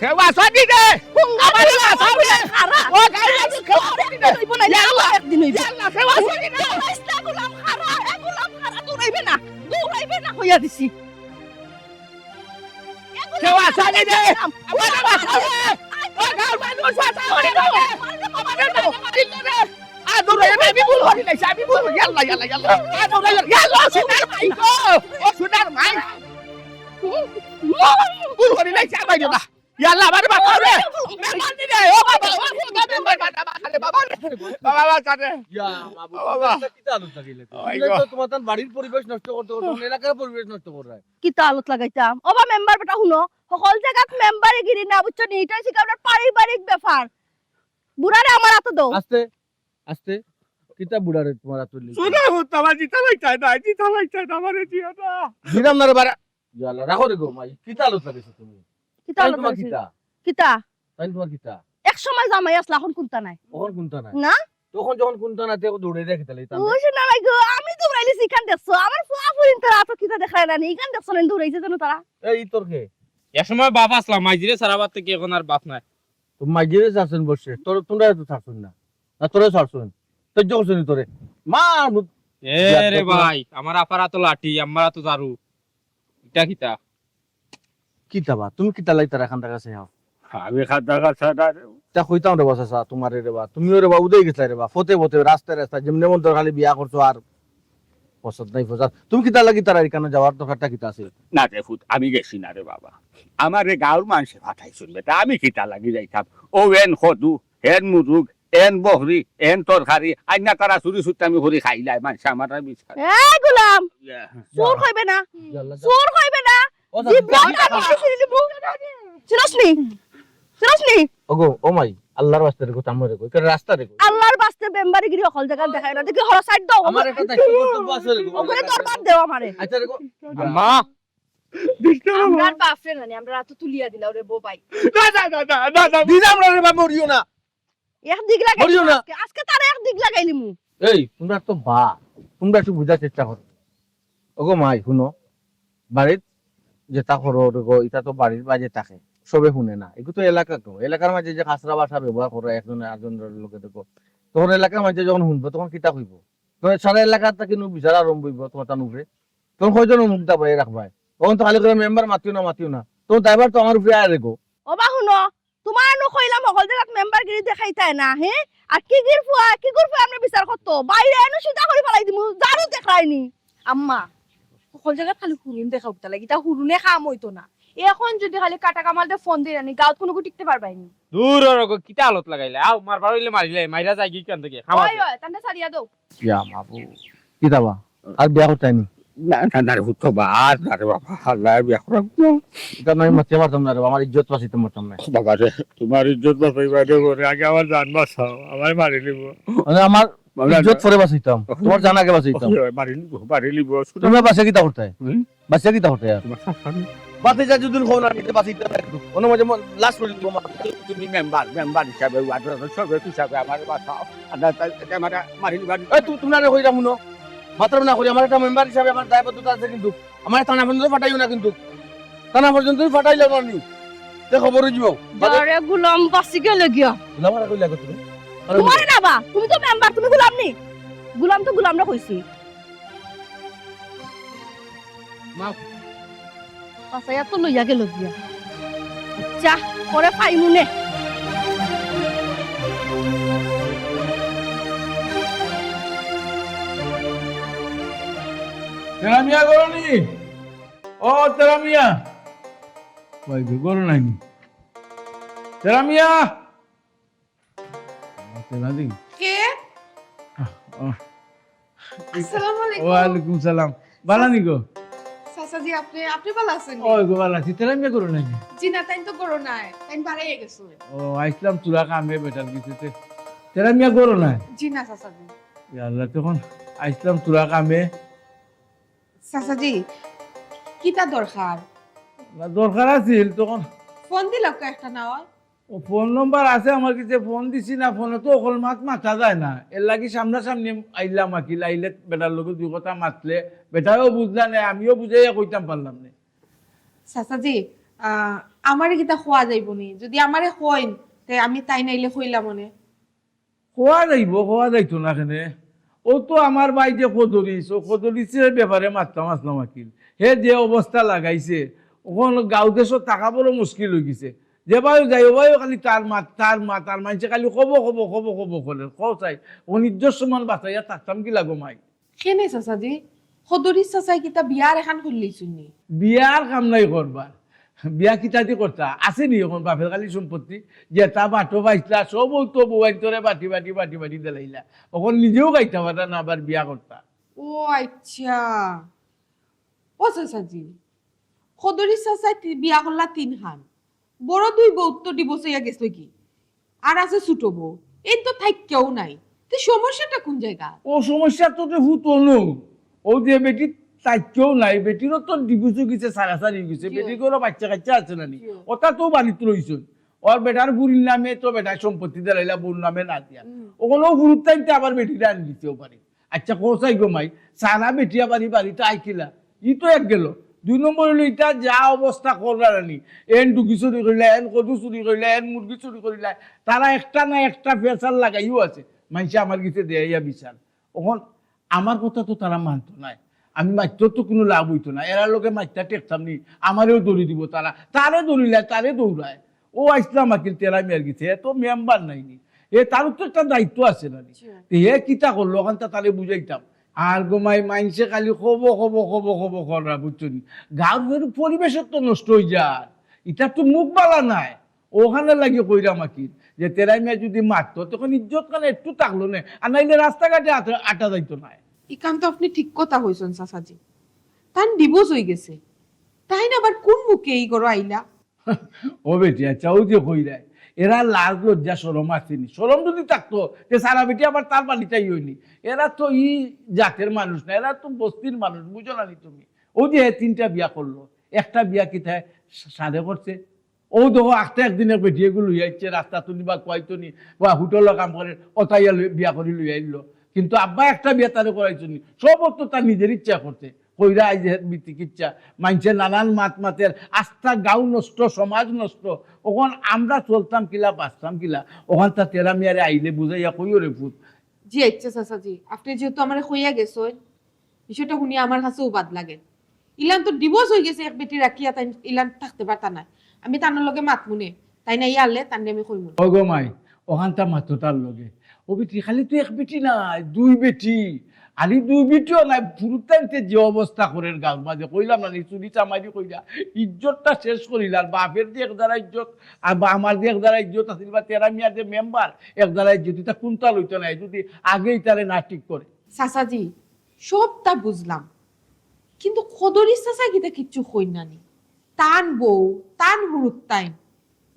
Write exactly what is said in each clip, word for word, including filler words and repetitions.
কেউ আছনি রে? হুঙ্গা আমার দিলে কেউ আছনি রে? খারা। ও গাই লাগি কেউ আছনি রে? হইব না, ইয়া আল্লাহ। একদিন হইব। ইয়া আল্লাহ, কেউ আছনি রে? দৌড়াইস না, গোলাম খারা। এ গোলাম খারা, দৌড়াইবে না। দৌড়াইবে না, কইয়া দিছি। এ গোলাম কেউ আছনি রে? খারা, আমার বাঁচাও রে। ও গাঁওর মানুষ বাঁচাও রে। আমার বাবা রে, বাবা রে। আ, দৌড়াই, আমি ভুল করি লাইছি, আমি ভুল করি, ইয়াল্লা, ইয়াল্লা, ইয়াল্লা। আ, দৌড়াই, ইয়াল্লা, সোনার মাই গো, ও সোনার মাই। ভুল করি লাইছি, আর মাইরো না। ইয়াল্লা, আমারে বাঁচাও রে। মেম্বার নি রে, ও বাবা, ও বাবা, মেম্বার বাঁচা, বাঁচা রে, বাবা রে। বাবা, বাঁচা রে। ইয়া, বাবু, ও বাবা। এটা কিতা আলোচনা দিলে? ওই এটা গো। তো তোমার তার বাড়ির পরিবেশ নষ্ট করতে করতে, অন্য এলাকার পরিবেশ নষ্ট করে। কিতা আলোত লাগাইতাম? ও বা মেম্বার বেটা হুনো, হকল জাগাত মেম্বারে গিরি না, বুঝছো নি? এটা হচ্ছে কি আপনার পারিবারিক ব্যাপার। বুড়ারে আমার আতো দেও। আস্তে, আস্তে। কিতা বুড়ারে তোমার আতো লিখে? সোনা ও তো আমার জিতা লাগছে না, জিতা লাগছে না, আমারে দিও না। দিলাম না রে বাড়া। ইয়াল্লা, রাখো রে গো মাই, কিতা আলোত লাগাইছো তুমি? কিতা তাই আলোত তোমার লাগাইছো? কিতা? কিতা? তাই তোমার কিতা? এক সময় জামাই আসলা, এখন কুন্তা নাই। এখন কুন্তা নাই? না। তখন যখন কুন্তা নাই, তখন দৌড়ে দেখে তাহলে তাহলে। ও সোনা মাই গো, আমি দৌড়াইলিছি, ইখান দেখছো? আমার ফুয়া ফুরিন তারা তো কিতা দেখায় না নি, ইখান দেখছো না, দৌড়াইছে যেন তারা। এই তোর কে? এক সময় বাপ আসলাম, মাইজিরে সারা বাদ থেকে এখন আর বাপ নাই। তো মাইজিরে ছাড়ছেন বসে, তোর, তোমরা তো ছাড়ছেন না। না, তোরে ছাড়ছেন। সহ্য করছেন তোরে। মা, এ রে ভাই, আমার আপার আতো লাঠি, আম্মার আতো ঝাড়ু। ইটা কিতা? কিতা বা? তুমি কিতা লাগি তারা এখান থাকা চাও? আমি খাদ্দা খাচ্ছা না রে। তা কইতাম রে বা চাচা, তোমারে রে বা। তুমিও রে বা উদয় গেছলা রে বা। ফতে ফতে, রাস্তায় রাস্তায়, যেমনে মন তোর খালি বিয়া করছো আর পছন্দ নাই ফসাদ। তুমি কিতা লাগি তারা এখানে যাওয়ার দরকারটা কিতা আছে? না রে ফুত, আমি গেছি না রে বাবা। আমারে গাঁওর মানষে পাঠাইছইন বেটা, আমি কিতা লাগি যাইতাম? ও এন খদু, এন মুরুগ, এন বহরি, এন তরকারি, আইনা তারা চুরি চুট্টামি করি খাইলায়, মানষে আমার আর বিচার। এ গোলাম, ইয়া। চোর কইবে না, ইয়াল্লা, চোর কইবে না। ও, জিব্বা যা, কাটি যা। ছিঁড়ি দিমু। চিনস নি? চিনস নি? ওগো, ও মাই, আল্লাহর ওয়াস্তে রে গো, থামো রে গো, এটা রাস্তা রে গো। আল্লাহর ওয়াস্তে মেম্বারি গিরি হকল জাগাত দেখায় না, দেখি হলো সাইড দাও। আমার একটা দায়িত্ব কর্তব্য আছে রে গো। ওখানে দরবার দেও আমারে। আচ্ছা রে গো। আম্মা। আমরার বাপরে না নি, আমরা রাতো তুলিয়া দিলাও রে বউ ভাই। না, না, না, না, না, না। দিলাম না রে বাপ, মরিও না। এক দিক লাগাই মরিও না। আজকে, আজকে তারা এক দিক লাগাইলিমু। এই, তোমরা তো বা, তোমরা একটু বুঝার চেষ্টা করো। ওগো মাই, হুনো, বাড়িত যেটা করো রে গো, ইটা তো বাড়ির বাইরে থাকে, সবে হুনে না। এগু তো এলাকা তো, এলাকার মাঝে যে খাসরা ভাষা ব্যবহার করে একজনে আরজনর লগে দেখো, তখন এলাকার মাঝে যখন হুনবো, তখন কিতা কইবো? তখন সারা এলাকার তা কিন্তু বিচার আরম্ভ হইবো তোমার তার উপরে। তখন কয়জন মুখ দাবাই রাখবায়? তখন তো খালি করে মেম্বার মাতিও না, মাতিও না। তখন দায়ভার তো আমার উপরে আয় রে গো। ও বা হুনো, তোমার নু কইলাম হকল জাগাত মেম্বার গিরি দেখাইতায় না, হে? আর কি গির ফুয়া, কি গুর ফুয়া আমরা বিচার করতো? বাইরে এনে সিধা করি ফালাই দিমু, ঝাড়ু দেখরায়নি। আম্মা, হকল জাগাত খালি হুরুন দেখা উঠতা লাগি, তা হুরুনে কাম হইতো না। এখন যদি খালি কাটা কামাল দে ফোন দিই রানি, গাঁওত কোনো গু টিকতে পারবায়নি। দূর অর গো, কিতা আলোত লাগাইলে? আও, মারবার হইলে মারিলে, মাইরা যাই গি কান থেকে, খাওয়া ওই, দে। ওই, তান্ডা ছাড়িয়া দাও। ইয়া মাবু, কিতা বা? আর বিয়া করতায় নি? না, না, না রে, হুতো বা, আর না রে বাবা, আল্লাহ বিয়া করা না। ইটা আমি মারতে পারতাম না রে বাবা, আমার ইজ্জত বাঁচাইতে পারতাম না। বাবা রে, তোমার ইজ্জত বাঁচাইবা রে, ওরে আগে আমার জান বাঁচাও, আমারে মারি নিব। মানে আমার বাবা ইজ্জত রে। পরে বাঁচাইতাম, তোমার জান আগে বাঁচাইতাম। ওরে, মারি নিব, মারি নিব, শুনো। তোমরা বাঁচে কিতা করতায়? হুম? বাঁচে কিতা করতায় আর? তোমার শাসন। বাঁচে যা যুদিন কও না, নিতে বাঁচাইতাম না একটু। অন্য মাঝে মন লাশ করে দিব, মা। তুমি মেম্বার, মেম্বার হিসাবে, ওয়ার্ড সদস্য হিসাবে আমারে বাঁচাও। আর না, তাই, তাই আমারে মারি নিবা। এই, তু-, তোমরা রে কইরা হুনো। মাতরাম না করি, আমার একটা মেম্বার হিসাবে আমার দায়বদ্ধতা আছে কিন্তু। আমারে থানা পর্যন্ত ফাটাইও না কিন্তু। থানা পর্যন্ত ফাটাইলে না নি। তে খবর হয়ে যাবো। বাদে জরে গুলাম বাঁচি গেলে গিয়া। গুলাম আর কইলে আগে তুমি। আরে তোমারে না বা, তুমি তো মেম্বার, তুমি গুলাম নি। গুলাম তো গুলামরা কইছি। মাফ। পাছাইয়া তো লইয়া গেল গিয়া। আচ্ছা, পরে পাইমুনে। তেরা মিয়া ঘরো নি? ও তেরা মিয়া। ভাই, ঘরো নাই নি? তেরা মিয়া। তেরা দি। কে? আহ, আহ। আসসালামু আলাইকুম। ওয়ালাইকুম সালাম। বালা নি গো? চাচাজি, আপনি, আপনি ভালো আছেন নি? ওই গো, বালা আছি। তেরা মিয়া ঘরো নাই নি? জি না, তাইন তো ঘরো নাই। তাইন বাড়াইয়া গেছে। ও, আইসলাম তোরা কামে বেটার কিছুতে। তেরা মিয়া ঘরো নাই? জি না, চাচাজি। ইয়া আল্লাহ, তখন আইসলাম তোরা কামে। চাচাজি, কিতা দরকার? না, দরকার আছিল, তখন ফোন দিলাও কা একটা না হয়? ও, ফোন নম্বর আছে আমার কাছে, ফোন দিছি না, ফোনো তো অকল মাত মাতা যায় না, এর লাগি সামনাসামনি আইলাম আর কি, লাইলে বেটার লগে দুই কথা মাতলে, বেটাও বুঝলা না, আমিও বুঝাইয়া কইতাম পারলাম না। চাচাজি, আহ, আমারে কিতা কওয়া যাইবো নি? যদি আমারে কইন, তে আমি তাইন আইলে কইলাম অনে। কওয়া যাইবো, কওয়া যাইতো না কেনে? অউ তো আমার ভাই যে কদরিছ, অউ কদরিছর ব্যাপারে মাততাম আছলাম আকিল। হে যে অবস্থা লাগাইছে, অখন গাঁও দেশো থাকা বড় মুশকিল অইগেছে। যে ভাইও যাই, ও ভাইও খালি তার মাত, তার মাত, আর মানষে খালি কব, কব, কব, কব করের। কও চাই, অখন ইজ্জত সম্মান বাঁচাইয়া থাকতাম কিলা গো মাই? কেনে চাচাজি, কদরিছ চাচায় কিতা বিয়ার এখান করিলাইছইন নি? বিয়ার কাম নাই করবার। বিয়া কিতাদি করতা? আছে নি অখন বাপের খালি সম্পত্তি? যেতা বাটো পাইছলা, সবউ তো বউয়াইন্তরে বাটি বাটি, বাটি বাটি দিলাইলা। অখন নিজেও খাইতা পারতা না, আবার বিয়া করতা। ও আইচ্ছা। ও চাচাজি, কদরিছ চাচায় তি-, বিয়া করলা তিনখান। বড় দুই বউত তো divorce অইয়া গেছইগি। আর আছে ছোট বউ। এইন তো থাকিয়াও নাই। তে সমস্যাটা কুন জাগাত? ও সমস্যা তো তে হুতো নু। অউ যে বেটি থাকিয়াও নাই, বেটিরও তো divorce অইগেছে, ছাড়াছাড়ি অইগেছে। জি। বেটির ঘরো বাইচ্চা-কাইচ্চা আছে না নি? জি। অতা তো বাড়িত রইছইন। অর বেটার ফুড়ির নামে তো বেটায় সম্পত্তি দিলাইলা, বউর নামে না দিয়া। হুম। অখন অউ ফুরুত্তাইন্তে আবার বেটিরে আনি দিতেও পারে। আইচ্ছা, কও চাই গো মাই, ছাড়া বেটি আবার ই বাড়িত আয় কিলা? ই তো এক গেল। দুই নম্বর অইলো, ইতা যা অবস্থা কররা রানি, এন ডুগি চুরি করিলা, এন কদু চুরি করিলা, এন মুরগি চুরি করিলা, তারা একটা না একটা ফেসাদ লাগাইও আছে। মানষে আমার গেছে দেইয়া বিচার। অখন আমার কথা তো তারা মানতো নায়, আমি মাততেও তো কুনু লাভ অইতো না, এরার লগে মাতিয়া ঠেকতাম নি, আমারেও ধরি দিবো তারা। তারে ধরিলায়, তারে দৌড়ায়। অউ আছলাম আকিল তেরা মিয়ার গেছে, হে তো মেম্বার নায় নি, হে তারও তো একটা দায়িত্ব আছে না নি? জি। তে হে কিতা করলো, অখানতা তারে বুঝাইতাম। আর গো মাই, মানষে খালি কব, কব, কব, কব কররা, বুঝছো নি? গাঁওর পরিবেশও তো নষ্ট অইযার, ইতার তো মুখ বালা নায়। অখানর লাগি কইরাম আকিল, যে তেরা মিয়া যুদি মাততো, তখন ইজ্জত খান একটু থাকলো নে, আর নাইলে রাস্তাঘাটে আটা, আটা যাইতো নায়। ইখান তো আপনে ঠিক কথা কইছইন চাচাজি, তান divorce অইগেছে, তাইন আবার কুন মুখে ই ঘরো আইলা? ও বেটি, আইচ্ছা, অউ যে কইরায়, এরার লাজ লজ্জা শরম আছে নি? শরম যুদি থাকতো, তে ছাড়া বেটি আবার তার বাড়িত আইলো নি। এরা তো ই জাতের মানুষ না, এরা তো বস্তির মানুষ, বুঝো না নি তুমি? অউ যে হে তিনটা বিয়া করলো, একটা বিয়া কিতা হে সাধে করছে? অউ দেখো, আখতা একদিন এক বেটি এগু লইয়া আইছে, রাস্তাত নি বা কুয়াইতো নি বা হোটেলো কাম করের, অতা আইয়া লই-, বিয়া করি লইয়া আইলো। কিন্তু আব্বায় একটা বিয়া তারে করাইছইন নি, সবউ তো তার নিজের ইচ্ছা করছে। কইরা আইজ হে বিতিকিচ্ছা, মানষে নানান মাত মাতের, আস্তা গাঁও নষ্ট, সমাজ নষ্ট। অখন আমরা চলতাম কিলা, বাঁচতাম কিলা? অখানতা তেরা মিয়ারে আইলে বুঝাইয়া কইও রে পুত। জি আইচ্ছা চাচাজি, আপনে যেহেতু আমারে কইয়া গেছইন, বিষয়টা হুনিয়া আমার কাছেও বাদ লাগের। ইলান তো divorce অইগেছে, এক বেটি রাখিয়া তাইন ইলান থাকতে পারতা নায়। আমি তানর লগে মাতমুনে, তাইন আইয়া আরলে তানরে আমি কইমুনে। ও গো মাই, অখানতা মাতো তার লগে। ও বেটি, খালি তো এক বেটি নায়, দুই বেটি। আর ই দুই বেটিও নায়, ফুরুত্তাইন্তে যে অবস্থা করের গাঁওর মাঝে, কইলাম না নি, চুরি চামারি কইরা ইজ্জতটা শেষ করিলার। বাপের যে এক দারা ইজ্জত, আর বা আমার যে এক দারা ইজ্জত আছিল, বা তেরা মিয়ার যে মেম্বার, এক দারা ইজ্জত, ইতা কুনতা লইতো নায়, যুদি আগেই তারে না ঠিক করে। চাচাজি, সবতা বুঝলাম, কিন্তু কদরিছ চাচায় কিতা কিচ্ছু কইন না নি? তান বউ, তান ফুরুত্তাইন,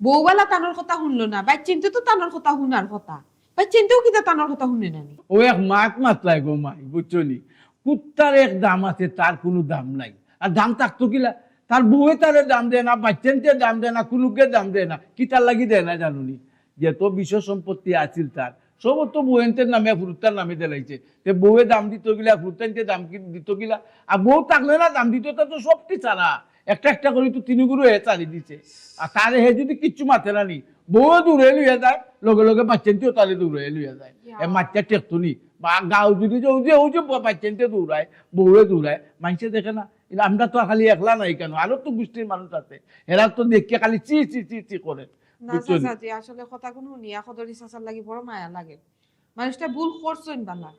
বউবালা তানর কথা হুনলো না, বাইচ্চাইন্তে তো তানর কথা হুনার কথা, বাইচ্চাইন্তেও কিতা তানর কথা হুনে না নি? ও এক মাত মাতলায় গো মাই, বুঝছো নি? কুত্তার এক দাম আছে, তার কুনু দাম নাই। আর দাম থাকতো কিলা? তার বউয়ে তারে দাম দেয় না, বাইচ্চাইন্তে দাম দেয় না, কুনুকে দাম দেয় না। কিতার লাগি দেয় না জানো নি? যত বিষয় সম্পত্তি আছিল তার, সবউ তো বউয়াইন্তের নামে, ফুরুত্তার নামে দিলাইছে। তে বউয়ে দাম দিতো কিলা, ফুরুত্তাইন্তে দাম কি দিতো কিলা? আর বউ থাকলে না দাম দিতো, তা তো সবটি ছাড়া। একটা একটা করি তো তিনগুরে হে ছাড়ি দিছে। আর তারে হে যুদি কিচ্ছু মাতে না নি, বউয়ে দৌড়াই লইয়া যায়, লগে লগে বাইচ্চাইন্তেও তারে দৌড়াই লইয়া যায়। ইয়া। এ মাতিয়া ঠেকতো নি। বা গাঁও যুদি যে, অউ যে, অউ যে বা-, বাইচ্চাইন্তে দৌড়ায়, বউয়ে দৌড়ায়, মানষে দেখে না? ইলা আমরা তো খালি একলা নাই কেনে, আরো তো গুষ্টির মানুষ আছে, এরা তো দেখিয়া খালি চি চি চি চি করে। না বুঝছো নি? চাচাজি, আসলে কথাগুন হুনিয়া কদরিছ চাচার লাগি বড় মায়া লাগে। মানুষটা ভুল করছইন বালা,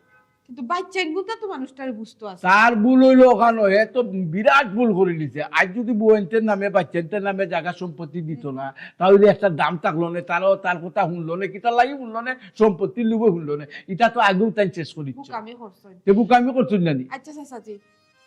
কিন্তু বাইচ্চাইনগুতা তো মানুষটারে বুঝতো আছে। তার ভুল অইলো অখানো, হে তো বিরাট ভুল করিলিছে। আইজ যুদি বউয়াইন্তের নামে, বাইচ্চাইন্তের নামে জাগা সম্পত্তি দিতো না, তাইলে একটা দাম থাকলো নে, তারাও তার কথা হুনলো নে, কিতার লাগি হুনলো নে, সম্পত্তির লোভে হুনলো নে। ইতা তো আগেউ তাইন শেষ করিলিছে। বোকামি করছইন। তে বোকামি করছইন না নি? আইচ্ছা চাচাজি,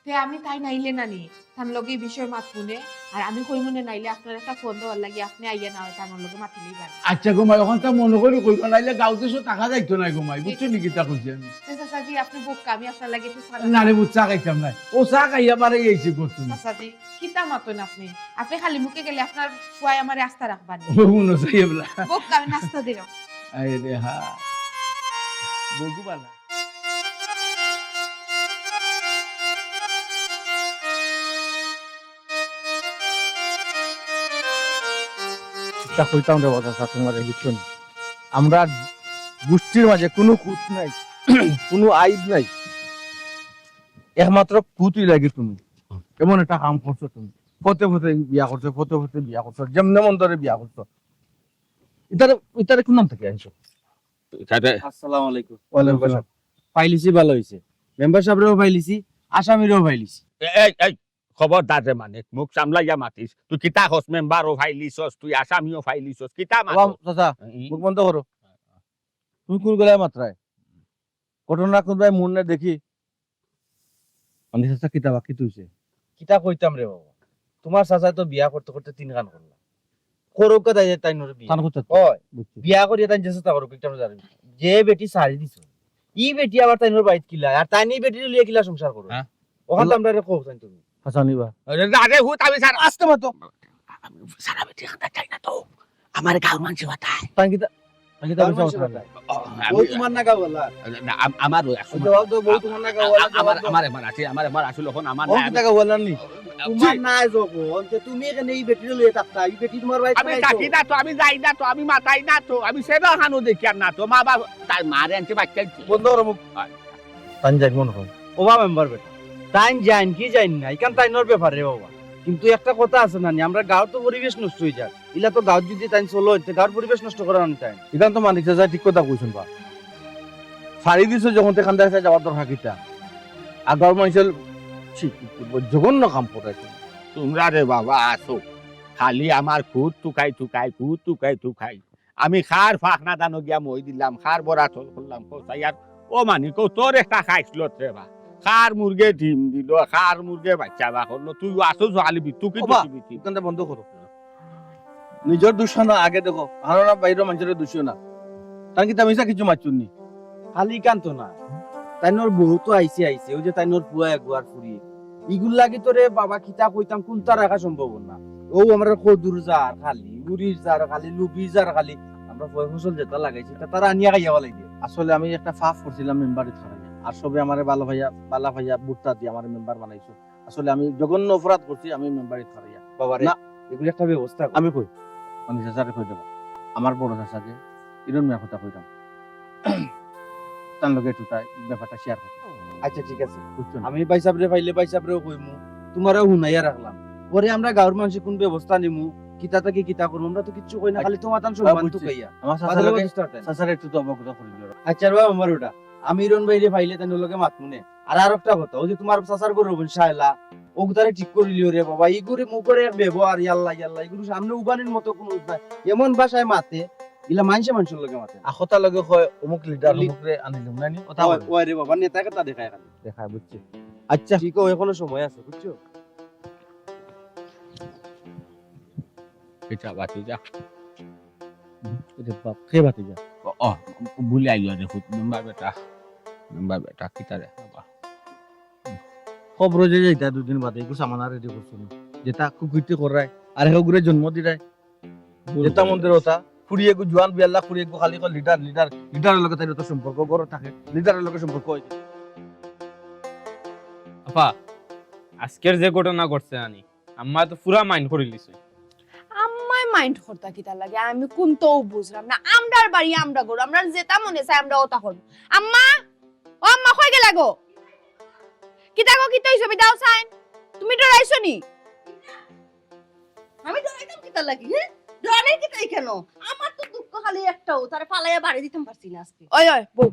তে আমি তাইন আইলে না নি, তান লগে ই বিষয়ে মাতমুনে, আর আমি কইমুনে নাইলে আপনারে একটা ফোন দেওয়ার লাগি, আপনে আইয়া না অয় তান লগে মাতিলেই পারে। আইচ্ছা গো মাই, অখানতা মনো করি কইবা, নাইলে গাঁও দেশো থাকা যাইতো নায় গো মাই, বুঝছো নি কিতা কইছি আমি? তে চাচাজি, আপনে বোকা, আমি আপনার লাগি একটু চা না রে, বুঝ চা খাইতাম নায়। ও চা খাইয়া বারই আইছি করতে। চাচাজি, কিতা মাতইন আপনে? আপনে খালি মুখে গেলে আপনার ফুয়ায় আমারে আস্তা রাখবা নি। ও মনো চাই এবলা। বোকা, আমি নাস্তা দিলাম। আরে রে হা। বগু বালা। তা কইতাম রে বাবা, তা তোমার বুঝছো না? আমরা গোষ্ঠীর মাঝে কোনো খুঁত নাই, কোনো আইব নাই, একমাত্র খুঁতই লাগে তুমি। এমন একটা কাম করছো তুমি, পথে পথে বিয়া করছো, পথে পথে বিয়া করছো, যেমনে মন ধরে বিয়া করছো। ইতারে, ইতারে কোন নাম থেকে আনছো? ইতারে আসসালামু আলাইকুম। ওয়ালাইকুম আসসালাম। পাইলিছি, ভালা অইছে। মেম্বার সাবরেও পাইলিছি, আসামিরেও পাইলিছি। এ-, এই, এই, খবরদার রে মানিক, মুখ সামলাইয়া মাতিস। তুই কিতা কস, মেম্বারও পাইলিছস, তুই আসামিও পাইলিছস, কিতা মাতস? চাচা, মুখ বন্ধ করো। তুমি কোন গলায় মাতরায়? ঘটনা কোন ভাই মন নাই দেখি। মানে চাচা, কিতা বা কিতা অইছে? কিতা কইতাম রে বাবা, তোমার চাচায় তো বিয়া করতে করতে তিন খান করলা। করউক্কা তাইন, তাইনর বিয়া। খান করতে তো। অয়। বুঝছি। বিয়া করিয়া তাইন যে চেষ্টা করউক্কা, একটা জানি। যে বেটি ছাড়ি দিছো, ই বেটি আবার তাইনর বাড়িত কিলা, আর তাইন ই বেটিরে লইয়া কিলা সংসার করো? হ্যাঁ। অখান তো আমরারে কও চাইন তুমি। হাসানি বা। আরে, আরে, হুত আমি সারা আস্তে মাতো। আমি সারা বেটি খান্দা চাই না তো। আমার গাঁওর মানষে বাতায়। তাইন কিতা, তাইন কিতা গাঁওর মানষে বাতায়? ও, আমি বউ তোমার না গাঁওওয়ালা? না, আম-, আমার ওই এখন জবাব দাও, বউ তোমার না গাঁওওয়ালা? আমার, জবাব দাও। আমার এখন আছে, আমার এখন আসলে এখন আমার ও না, কিতা আমি গাঁওওয়ালা নি? তোমার জি। না যখন, তে তুমি এখানে ই বেটিরে লইয়া থাকতা, ই বেটি তোমার বাড়িত আমি নাই তো। থাকি না তো, আমি যাই না তো, আমি মাতাই না তো, আমি সেবা খানো দেখি আর না তো, মা বাবা, তার মারে আনছে বাচ্চা আনছে। বন্ধ করো মুখ। হয়। তাইন যাইন মনে হয়। ও বাবা, মেম্বার বেটা, তাইন যাইন কি যাইন না, ইখান তাইনর ব্যাপার রে বাবা। কিন্তু একটা কথা আছে না নি, আমরার গাঁওর তো পরিবেশ নষ্ট অই যায়। ইলা তো গাঁওত যদি তাইন চলো, তে গাঁওর পরিবেশ নষ্ট করা না নি তাইন। ইখান তো মানিক চাচা ঠিক কথা কইছইন বা। ছাড়ি দিছো যখন, তে খান্দা চাই যাওয়ার দরকার কিতা? আর গাঁওর মানষে ছি, জঘন্য কাম করে। তোমরা রে বাবা আছো, খালি আমার খুঁত তুকাই তুকাই, খুঁত তুকাই তুকাই। আমি কার ফাখনা দানো গিয়া মই দিলাম, কার বরাত করলাম, কোথায় আর ও মানিক, তোর একটা খাইছলত রে বা। কার মুরগে ডিম দিল, কার মুরগে বাচ্চা বা করলো, তুই আছো খালি বিতু কি ও বা, দুষি বিতু। দোকানটা বন্ধ করো। নিজর দুষ না, আগে দেখো, আরো না বাইরে মানষর দুষিও না। তাইন কিতা মিছা কিছু মাতছইন নি? খালি ইখান তো না, তাইনর বউ তো আইছে আইছে, ওই যে তাইনর পুয়া এগু আর ফুড়ি, ইগুর লাগি তো রে বাবা কিতা কইতাম, কুন্তা রাখা সম্ভব না। ও আমরার কদুর যার খালি, মুড়ির যার খালি, লুবির যার খালি, আমরা ফয় ফসল যেটা লাগাইছি, তা তারা আনিয়া খাইয়া ফালাই দিও। আসলে আমি একটা পাপ করছিলাম মেম্বারিত খাড়াইয়া, আর সবে আমারে ভালা পাইয়া, ভালা পাইয়া ভোটটা দিয়া আমারে মেম্বার বানাইছো। আসলে আমি জঘন্য অপরাধ করছি, আমি মেম্বারিত খাড়াইয়া। বাবা রে, না। এগুলি একটা ব্যবস্থা কর। আমি কই, মানে চাচারে কই দেব, আমার বড় চাচা যে ইরন মিয়ার কথা কইতাম, তার লগে একটু তাই ব্যাপারটা শেয়ার করতাম। আচ্ছা, ঠিক আছে। বুঝছো না? আমি ভাই সাবরে পাইলে ভাই সাবরেও কইমু, তোমারেও হুনাইয়া রাখলাম। পরে আমরা গাঁওর মানষে কোন ব্যবস্থা নিমু, কিতা থাকি কিতা করমু, আমরা তো কিচ্ছু কই না, খালি তোমার তান সম্মান বুঝছি। তুকাইয়া। আমার চাচার লগে, চাচারে একটু তো অবগত করি দিও। আচ্ছা রে বাবা, আমার ওটা, আমি ইরন ভাইরে পাইলে তান লগে মাতমু নে। আর, আর একটা কথা, ওই যে তোমার চাচার ঘরর বোন শায়লা, ওগুতারে ঠিক করিলিও রে বাবা, ইগুরে মুখর এক ব্যবহার, ইয়াল্লা, ইয়াল্লা, ইগুর সামনে উবানির মতো কোনো উপায় নাই। এমন ভাষায় মাতে, ইলা মানষে মানষর লগে মাতে। আর কথা লগে কয়, অমুক লিডার, লি- অমুকরে আনিলাম না নি? ওটা ওই, বলে। ওই রে বাবা, নেতা কথা দেখায় খালি। দেখায়, বুঝছি। আচ্ছা। ঠিক, এখনো সময় আছে, বুঝছো? এটা বাতি যা। হুম, এটা বাপ, কে বাতি যা? ও, ও, ভুলে আইও রে, খুব মেম্বার বেটা। মেম্বার বেটা, কিতা রে, বাবা? কবরো যে যাইতা দুদিন বাদে, একটু সামানা রেডি করছো না। যেটা কুকুরটি করায়, আর এক গুরে জন্ম দিরায়। ভুল যেটা করে মন্দির গেছে। ওটা, ফুড়ি এগু জুয়ান বিয়াল্লা, ফুড়ি এগু খালি কয় লিডার, লিডার, লিডারর লগে তাইর তো সম্পর্ক, ঘরো থাকে, লিডারর লগে সম্পর্ক অইছে। আপা, আজকের যে ঘটনা ঘটছে আনি, আম্মা তো পুরা মাইন্ড করিলিছে। আম্মায় মাইন্ড করতা কিতা লাগে? আমি কুন্তাউ বুঝলাম না। আমরার বাড়ি, আমরার ঘর, আমরার যেটা মনে চায় আমরা ওটা করমু। আম্মা, ও আম্মা, কই গেলা গো? কিতা গো, কিতা অইছে? বিদাও চাইন, তুমি ডরাইছো নি? আমি ডরাইতাম কিতা লাগি, হ্যাঁ? ডরানির কিতাই কেন? আমার তো দুঃখ খালি একটাউ, তারে ফালাইয়া বাড়ি দিতাম পারছি না আজকে। ওই, ওই, বউ।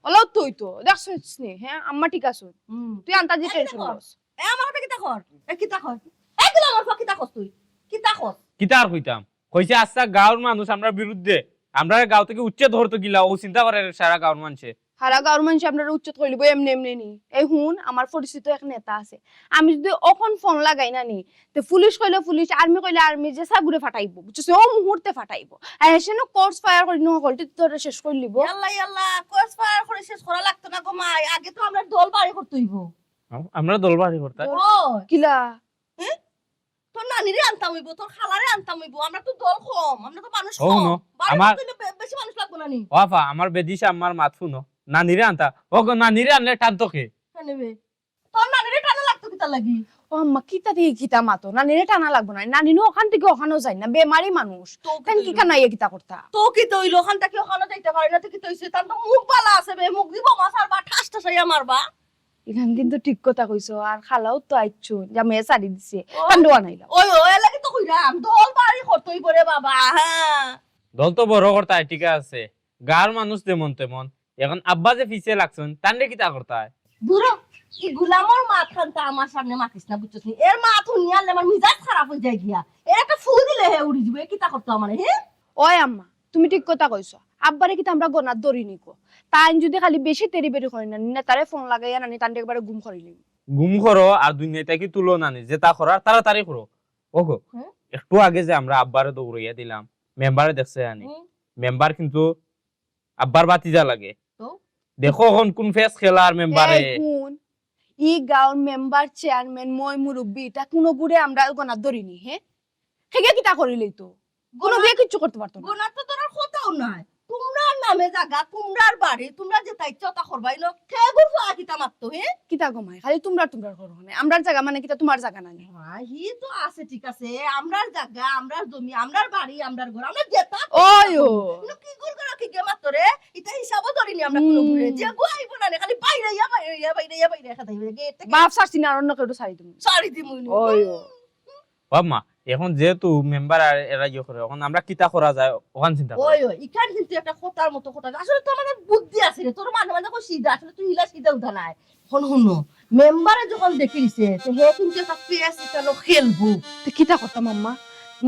ওলাও তুই তো, দেখছস নি, হ্যাঁ? আম্মা ঠিক আছে। হুম। তুই আন্তাজি এই টেনশন দেখো, লস। এ আমার হাতে কিতা কর? এ কিতা কর? এই গুলো আমার কিতা কর তুই? কিতা কর? কিতা আর কইতাম? কইছে, আচ্ছা, গাঁওর মানুষ আমরার বিরুদ্ধে, আমরারে গাঁও থাকি উচ্ছেদ করতো কিলা, ও চিন্তা করে সারা গাঁওর মানষে। সারা গাঁওর মানষে আমরারে উচ্ছেদ করিলিবো এমনে এমনে নি। এই হুন, আমার পরিচিত এক নেতা আছে, আমি যদি অখন ফোন লাগাই না নি, তে পুলিশ কইলে পুলিশ, আর্মি কইলে আর্মি, যে সাগুরে ফাটাইবো, বুঝছস? ও মুহূর্তে ফাটাইবো। আর হেষেনো ক্রস ফায়ার করি, নো হকলটি তোরে শেষ করিলিবো। ইয়াল্লা, ইয়াল্লা, ক্রস ফায়ার করি শেষ করা লাগতো না গো মাই, আগে তো আমরার দল বাড়ি করতে অইবো। আম-, আমরার দল বাড়ি করতে? ও। কিলা? হ্যাঁ? তোর নানিরে আনতাম অইবো, তোর খালারে আনতাম অইবো। আমরা তো দল কম, আমরা তো মানুষ ও, কম। হুনো, বাড়ি আমার করতে অইলে বে-, বেশি মানুষ লাগবো না নি? ও আফা, আমার বেদিশা আম্মার মাত হুনো। নানিরে আনতা। ও গো, নানিরে আনলে টানতো কে? কেনে বে? তোর নানিরে টানা লাগতো কিতা লাগি? ও আম্মা, কিতা থাকি কিতা মাতো? নানিরে টানা লাগবো না, নানি নু অখান থাকি অখানো যাইন না, বেমারি মানুষ। তো কি তাইন কি অইলো? কানাইয়া কিতা করতা? তো কিতা অইলো? অখান থাকি অখানো যাইতা পারে না, তো কিতা অইছে? তান তো মুখ বালা আছে বে, মুখ দি বোমা ছাড়বা, ঠাস ঠাসাইয়া মারবা। ইখান কিন্তু ঠিক কথা কইছো, আর খালাও তো আইছো, জামাইয়ে ছাড়ি দিছে, ও। তান দোয়া নাইলাম। ওই, ওই, এর লাগি তো কইরাম, দল বাড়ি করতে অইবো রে বাবা, হ্যাঁ। দল তো বড় করতায়, ঠিক আছে, গাঁওর মানুষ যেমন তেমন, এখন আব্বা যে পিছে লাগছইন, তানরে কিতা করতায়? দূর হ, ই গুলামর মাত খান তো আমার সামনে মাতিস না, বুঝছস নি? এর মাত হুনিয়া আমার মিজাজ খারাপ অই যায় গিয়া। এর একটা ফু দিলে হে উড়ি যাইবো, এ কিতা করতো আমারে, হে? ওই আম্মা, তুমি ঠিক কথা কইছো। আব্বারে কিতা আমরা গনাত ধরি নি কো? তাইন যদি খালি বেশি তেড়ি বেড়ি করইন না, নেতারে ফোন লাগাইয়া নানি তানরে একবারে গুম করিলিমু। গুম করো আর দুনিয়া থাকি তুলো নানি, যেতা করার তাড়াতাড়ি করো। ওগো, হুম? একটু আগে যে আমরা আব্বারে দৌড়াইয়া দিলাম, মেম্বারে দেখছে আনি। হুম। মেম্বার কিন্তু আব্বার ভাতিজা লাগে। তো? দেখো অখন কুন ফেস খেলার মেম্বারে। এই হুন, ই গাঁওর মেম্বার, চেয়ারম্যান, ময় মুরব্বি, ইতা কুনুগুরে আমরা গনাত ধরি নি, হে? হেগে কিতা করিলিতো? কুনুগুয়ে কিচ্ছু করতে পারতো না। গনাত তো ধরার কথাউ নাই। তুমরার নামে জাগা, তুমরার বাড়ি, তুমরা যেতা ইচ্ছা অতা করবায় নি। কে গুরু আ কিতা মাততো, হে? কিতা গো মাই, খালি তুমরার তুমরার করো নে। আমরার জাগা মানে কিতা তুমার জাগা নানি? হ্যাঁ, হি তো আছে, ঠিক আছে। আমরার জাগা, আমরার জমি, আমরার বাড়ি, আমরার ঘর, আমরা যেতা ওই ও। কিন্তু কি গুল করা কি গে মাততো রে? ইতা হিসাবও ধরি নি আমরা কুনুগুরে। হুম। যেগু আইবো না রে, খালি বাইরে ইয়া, বাইরে ইয়া, বাইরে ইয়া, বাইরে ইয়া, খাতাই বাইরে, গেট থাকি। বাপ ছাড়ছি না, আর অন্য কেউরে ছাড়ি দিমু। ছাড়ি দিমু নি। ওই ও। বাপ মা, এখন যেহেতু মেম্বার আর এরা ইয়ে করে, এখন আমরা কিতা করা যায়, অখান চিন্তা করি। ওই, ওই, ইখান কিন্তু একটা কথার মতো কথা। আসলে তো আমার বুদ্ধি আছে রে, তোর মাঝে মাঝে কই সিধা, আসলে তুই ইলা সিধা উধা নায়। এখন হুনো, মেম্বারে যখন দেখিলিছে, তে হে কিন্তু একটা ফেস ইখানো খেলবো। তে কিতা করতাম আম্মা?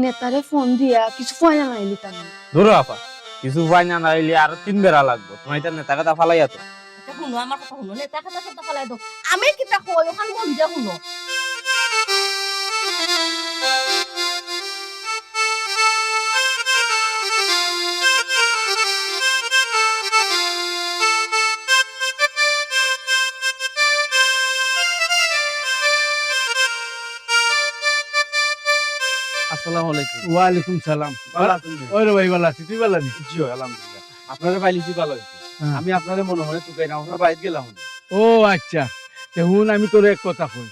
নেতারে ফোন দিয়া কিছু ফাইন আনাইলিতাম। দূর হ আপা, কিছু ফাইন আনাইলে আরো তিন বেড়া লাগবো। তুমার ইতা নেতা কথা ফালাইয়া তো। আচ্ছা, হুনো, আমার কথা হুনো, নেতা কথা সব ফালাই দাও। আমি কিতা কই, অখান মন দিয়া হুনো। আসসালামু আলাইকুম। ওয়ালাইকুম সালাম। ভালা আছইন নি? ওই রে ভাই, ভালা আছি, তুই ভালা নি? জি, আলহামদুলিল্লাহ। আপনারে পাইলিছি, ভালা অইছে। হ্যাঁ। আমি আপনারে মনে মনে তুকাইরাম, আপনার বাড়িত গেলাম। ও আচ্ছা, তে হুন, আমি তোরে এক কথা কই।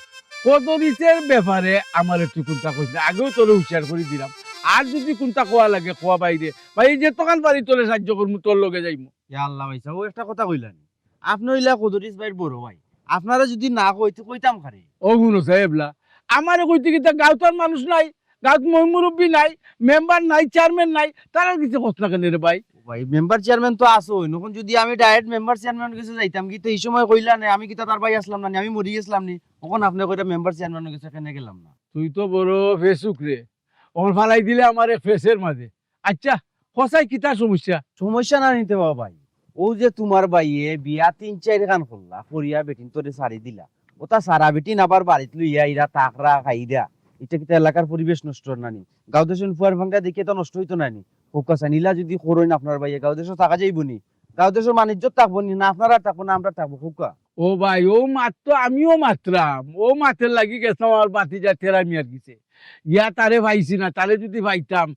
কদরিসের ব্যাপারে আমারে তুই কুন্তা কইস না, আগেউ তোরে হুঁশিয়ার করি দিরাম। আর যুদি কুন্তা কওয়া লাগে, কওয়া বাইরে। ভাই, যেতখান পারি তোরে সাইয্য করমু, তোর লগে যাইমু। ইয়া আল্লাহ ভাইসাব, অউ একটা কথা কইলা নি। আপনে অইলা কদরিস ভাইর বড় ভাই। আপনারে যুদি না কই, তে কইতাম কারে? ও হুনো সাব, এবলা আমারে কইতে কিতা, গাঁওত আর মানুষ নাই, গাঁওত ময়-মুরব্বি নাই, মেম্বার নাই, চেয়ারম্যান নাই, তারার গেছে কস না কেনে রে ভাই? ও ভাই, মেম্বার চেয়ারম্যান তো আছইন, অখন যুদি আমি direct মেম্বার চেয়ারম্যানর গেছে যাইতাম, কিতা ই সময় কইলা নে, আমি কিতা তার ভাই আছলাম না নি, আমি মরি গেছলাম নি? অখন আপনে কইরা মেম্বার চেয়ারম্যানর গেছে কেনে গেলাম না? তুই তো বড় ফেসুক রে, অখন ফালাই দিলে আমারে ফেসের মাঝে। আচ্ছা, কও চাই কিতা সমস্যা? সমস্যা না নি তে বাবা ভাই, অউ যে তুমার ভাইয়ে বিয়া তিন চাইরখান করলা, করিয়া বেটিন্তরে ছাড়ি দিলা, অতা সারা বেটিন আবার বাড়িত লইয়া ইরা থাকরা খাইরা, ইটা কিতা এলাকার পরিবেশ নষ্ট অর না নি? গাঁওদেশর ফুয়ার ফাঙ্গা দেখিয়া তো নষ্ট অইতো নায় নি? কউক্কা চাইন, ইলা যুদি করইন আপনার ভাইয়ে, গাঁওদেশো থাকা যাইবো নি? গাঁওদেশর মান-ইজ্জত থাকবো নি? না আপনারার থাকবো, না আমরার থাকবো, কউক্কা। ও ভাই, অউ মাত তো আমিও মাতরাম, অউ মাতের লাগি গেছলাম আমার ভাতিজা টেরা মিয়ার গেছে। গিয়া তারে পাইছি না, তারে যুদি পাইতাম,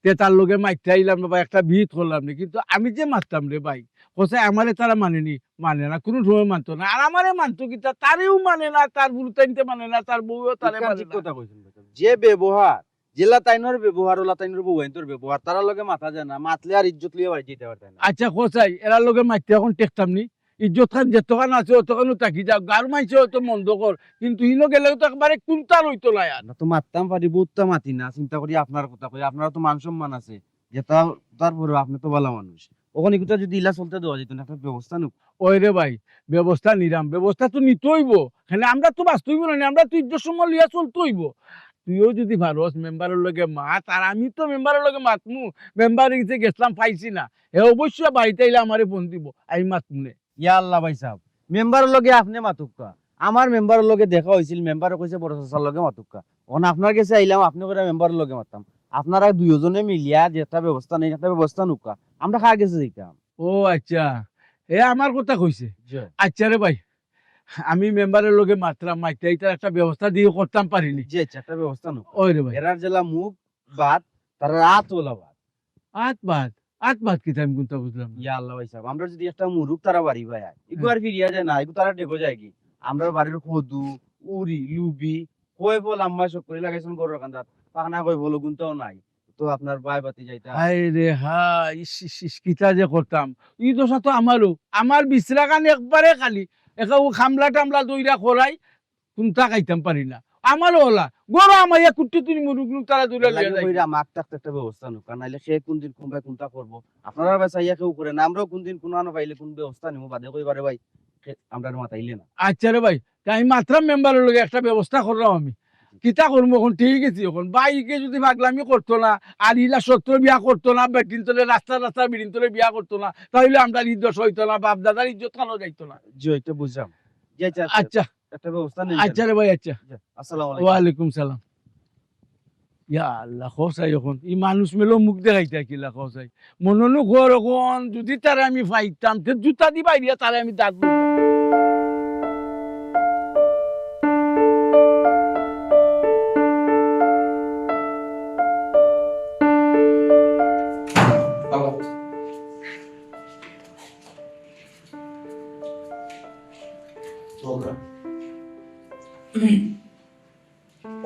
তে তার লগে মাততাম পারলাম নে বা একটা বিহিত করলাম নে, কিন্তু আমি যে মাততাম রে ভাই, কও চাই আমারে তারা মানে নি, মানে না, কুনু সময় মানতো না। আর আমারে মানতো কিতা, তারেও মানে না, তার ফুরুতাইন্তে মানে না, তার বউও তারে ইখান মানে ঠিক না। কথা কইছইন ভাই। যে ব্যবহার, যেলা তাইনর ব্যবহার, অলা তাইনর বউয়াইন্তর ব্যবহার, তারার লগে মাতা যায় না, মাতলে আর ইজ্জত লইয়া বাড়িত যাইতা পারতায় না। আচ্ছা, কও চাই, এরার লগে মাততে অখন টেকতাম নি? ইজ্জতখান যেতখান আছে, অতখানউ থাকি যাউক। গাঁওর মানষে অয়তো মন্দ কর, কিন্তু হিনো গেলে তো একবারে কুন্তা রইতো নায় আর। আমরা তো মাততাম পারি, বউততা মাতি না, চিন্তা করি আপনার কথা কই, আপনারও তো মান-সম্মান আছে, যেতা, তারপরেও আপনে তো ভালা মানুষ। অখন ইগুতা যুদি ইলা চলতে দেওয়া যাইতো না, একটা ব্যবস্থা নেউক্কা। ওই রে ভাই, ব্যবস্থা নিরাম, ব্যবস্থা তো নিতে অইবো। কেনে আমরা তো বাঁচতে অইবো না নি, আমরা তো ইজ্জত-সম্মান লইয়া চলতে অইবো। তুইও যুদি পারস মেম্বারর লগে মাত, আর আমি তো মেম্বারর লগে মাতমু, মেম্বারর গেছে গেছলাম, পাইছি না। হে অবশ্য বাড়িত আইলে আমারে ফোন দিবো, আমি মাতমু নে। ইয়া আল্লাহ ভাইসাব, মেম্বারর লগে আপনে মাতউক্কা। আমার মেম্বারর লগে দেখা অইছিল, মেম্বারে কইছে বড় চাচার লগে মাতউক্কা। অখন আপনার গেছে আইলাম, আপনে কইরা মেম্বারর লগে মাততাম। আপনারা দুইওজনে মিলিয়া যে একটা ব্যবস্থা নেইন, একটা ব্যবস্থা নেউক্কা। আমরা কার গেছে যাইতাম? ও আচ্ছা, হে আমার কথা কইছে। জি। আচ্ছা রে ভাই, আমি মেম্বারর লগে মাতরাম, মাতিয়া ইতার একটা ব্যবস্থা দিয়া করতাম পারি নি। জি আচ্ছা, একটা ব্যবস্থা নেউক্কা। ওই রে ভাই। এরার যেলা মুখ বাদ, তারার আত অলা বাদ। আত বাদ? আত বাদ কিতা আমি কুন্তা বুঝলাম না। ইয়া আল্লাহ ভাইসাব, আমরা যুদি একটা মুরুগ তারা বাড়ি বায়, ইগু আর ফিরিয়া যায় না, ইগু তারা ডেগো যায়গি। আমরার বাড়ির কদু, উরি, লুবি, কয় ফল আম্মায় শখ করি লাগাইছইন ঘরর কান্দাত, পাকনা কয় ফল অগুনতাও নাই। তো আপনার ভাই ভাতিজা ইতা। হায় রে হায়, ইস, ইস, ইস, কিতা যে করতাম। ই দশা তো আমারও। আমার বিছরাখান একবারে খালি। একা ও খামলা টামলা দইরা খরাই, কুন্তা খাইতাম পারি না। আমারও অলা। ঘরো আমার ইয়া কুট্টু তুই মুরুগ নুরুগ তারা দইরা লইয়া লাগি যাই। কইরা মাত থাকতে একটা ব্যবস্থা নুক, আর নাইলে সে কোন দিন কোন ভাই কোনটা করবো। আপনারা ভাই চাইয়া কেউ করে না, আমরাও কোন দিন কোন আনো পাইলে কোন ব্যবস্থা নিমু, বাদে কইবারে ভাই, সে আমরারে মাতাইলে না। আচ্ছা রে ভাই, তে আমি মাতরাম মেম্বারর লগে, একটা ব্যবস্থা কররাম আমি। কিতা করমু অখন, ঠিক আছে, অখন ভাইকে যদি পাগলামি করতো না, আর ইলা সত্র বিয়া করতো না, বেটিন তলে রাস্তা রাস্তা বিটিন তলে বিয়া করতো না, তাইলে আমরার ইজ্জত অইতো না, বাপ দাদার ইজ্জত খানো যাইতো না। জি, ওইটা বুঝলাম। জি, আচ্ছা, আচ্ছা। আচ্ছা। একটা ব্যবস্থা নেই। আচ্ছা রে ভাই, আচ্ছা। জি, আসসালামু আলাইকুম। ওয়ালাইকুম সালাম। ইয়া আল্লাহ, খোসাই অখন ই মানুষ মেলো মুখ দেখাইতা কিলা খোসাই। মননু ঘর অখন যদি তারে আমি পাইতাম, তে জুতা দি বাইরিয়া তারে আমি দাঁত লইতাম।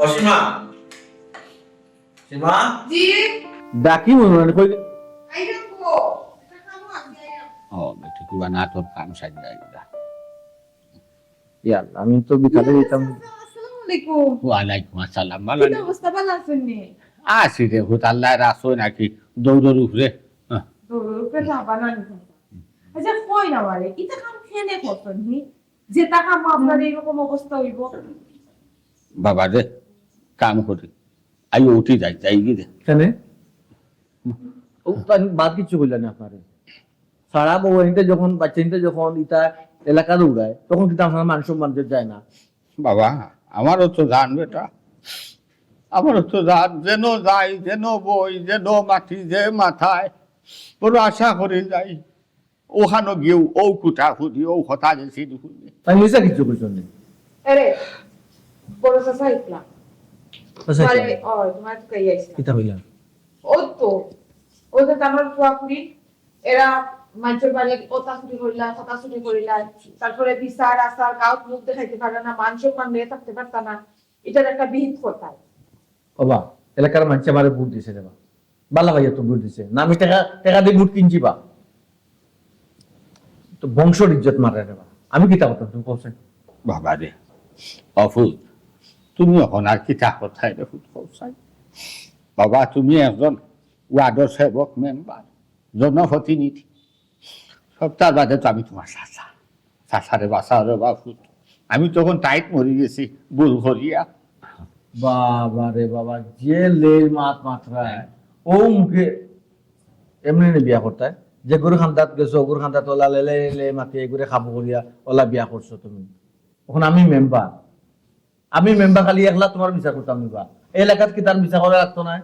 অসীমা। সীমা? জি? ডাকি মনে মনে কই? আইরাম গো। একটা কামো আছি, আইরাম। ও, বেটি, কিবা না তোর কাম সাইড আইরা। ইয়া আল্লাহ, আমি তো বিকালে আইয়া দিতাম। আসসালামু আলাইকুম। ওয়ালাইকুম আসসালাম, ভালা কি নি? অবস্থা, ভালা আছইন নি? আছি রে, হুত আল্লাহ রাখছে নাকি, দৌড়র উপরে। হ্যাঁ। দৌড়র উপরে যাবা না নি? আচ্ছা, কই না মারে, ইতা কাম কেনে করছইন নি? যেতা কামো আপনার এইরকম অবস্থা অইবো? বাবা রে, কাম করি। আইও উঠি যাই, যাই গি রে। কেনে? ও তো আমি বাদ কিচ্ছু কইলাম না আপনারে। সারা বউ এনতে যখন, বাচ্চা এনতে যখন ইতা এলাকা দৌড়ায়, তখন কিন্তু আপনার মান সম্মান যে যায় না। বাবা, আমারও তো জান বেটা, আমারও তো জান, যেন যাই, যেন বই, যেন মাটি, যে মাথায়, বড় আশা করি যাই। ওখানো গিয়েও ও কুটা ফুটি, ও কথা যে সিধু ফুটি। তাই মিছা কিচ্ছু কইছইন নি? আরে, বড় চাচা ইসলাম। আচ্ছা, তোমারে, আচ্ছা। ও, তোমার তো কাই আইসলাম। কিতা কইলা? ও তো, ও তো আমার পুয়া পুরি, এরা মানষর বাড়ি কথা চুরি করিলা, কথা চুরি করিলা, তারপরে বিচার আচার, গাঁওত মুখ দেখাইতে পারে না, মান সম্মান নিয়ে থাকতে পারতা না, এটার একটা বিহিত কথা। ওবা, এলাকার মানষে আমারে ভোট দিছে রে বা। বালা ভাইয়া তো ভোট দিছে। না আমি টাকা, টাকা দিয়ে ভোট কিনছি বা। তো বংশর ইজ্জত মারে রে বা। আমি কিতা করতাম তুমি কও চাই? বাবা রে, অফুত, তুমি অখন আর কিতা করতায় রে ফুত কও চাই? বাবা, তুমি একজন ওয়ার্ডর সেবক মেম্বার, জনপ্রতিনিধি। সবতার বাদে তো আমি তোমার চাচা। চাচারে বাঁচাও রে বাফুত। আমি তখন টাইট মরি গেছি, ভুল করিয়া। বাবা রে বাবা, যে লেই মাত মাতরায়, ও মুখে এমনি নি বিয়া করতায়। যে গরু খান্দাত গেছো, গরু খান্দাত ওলা লে লে লে মাতি, এগুরে খাবো করিয়া ওলা বিয়া করছো তুমি। অখন আমি মেম্বার, আমি মেম্বার খালি একলা তোমার বিচার করতাম নি বা? এই এলাকাত কি তার বিচার করা লাগতো না?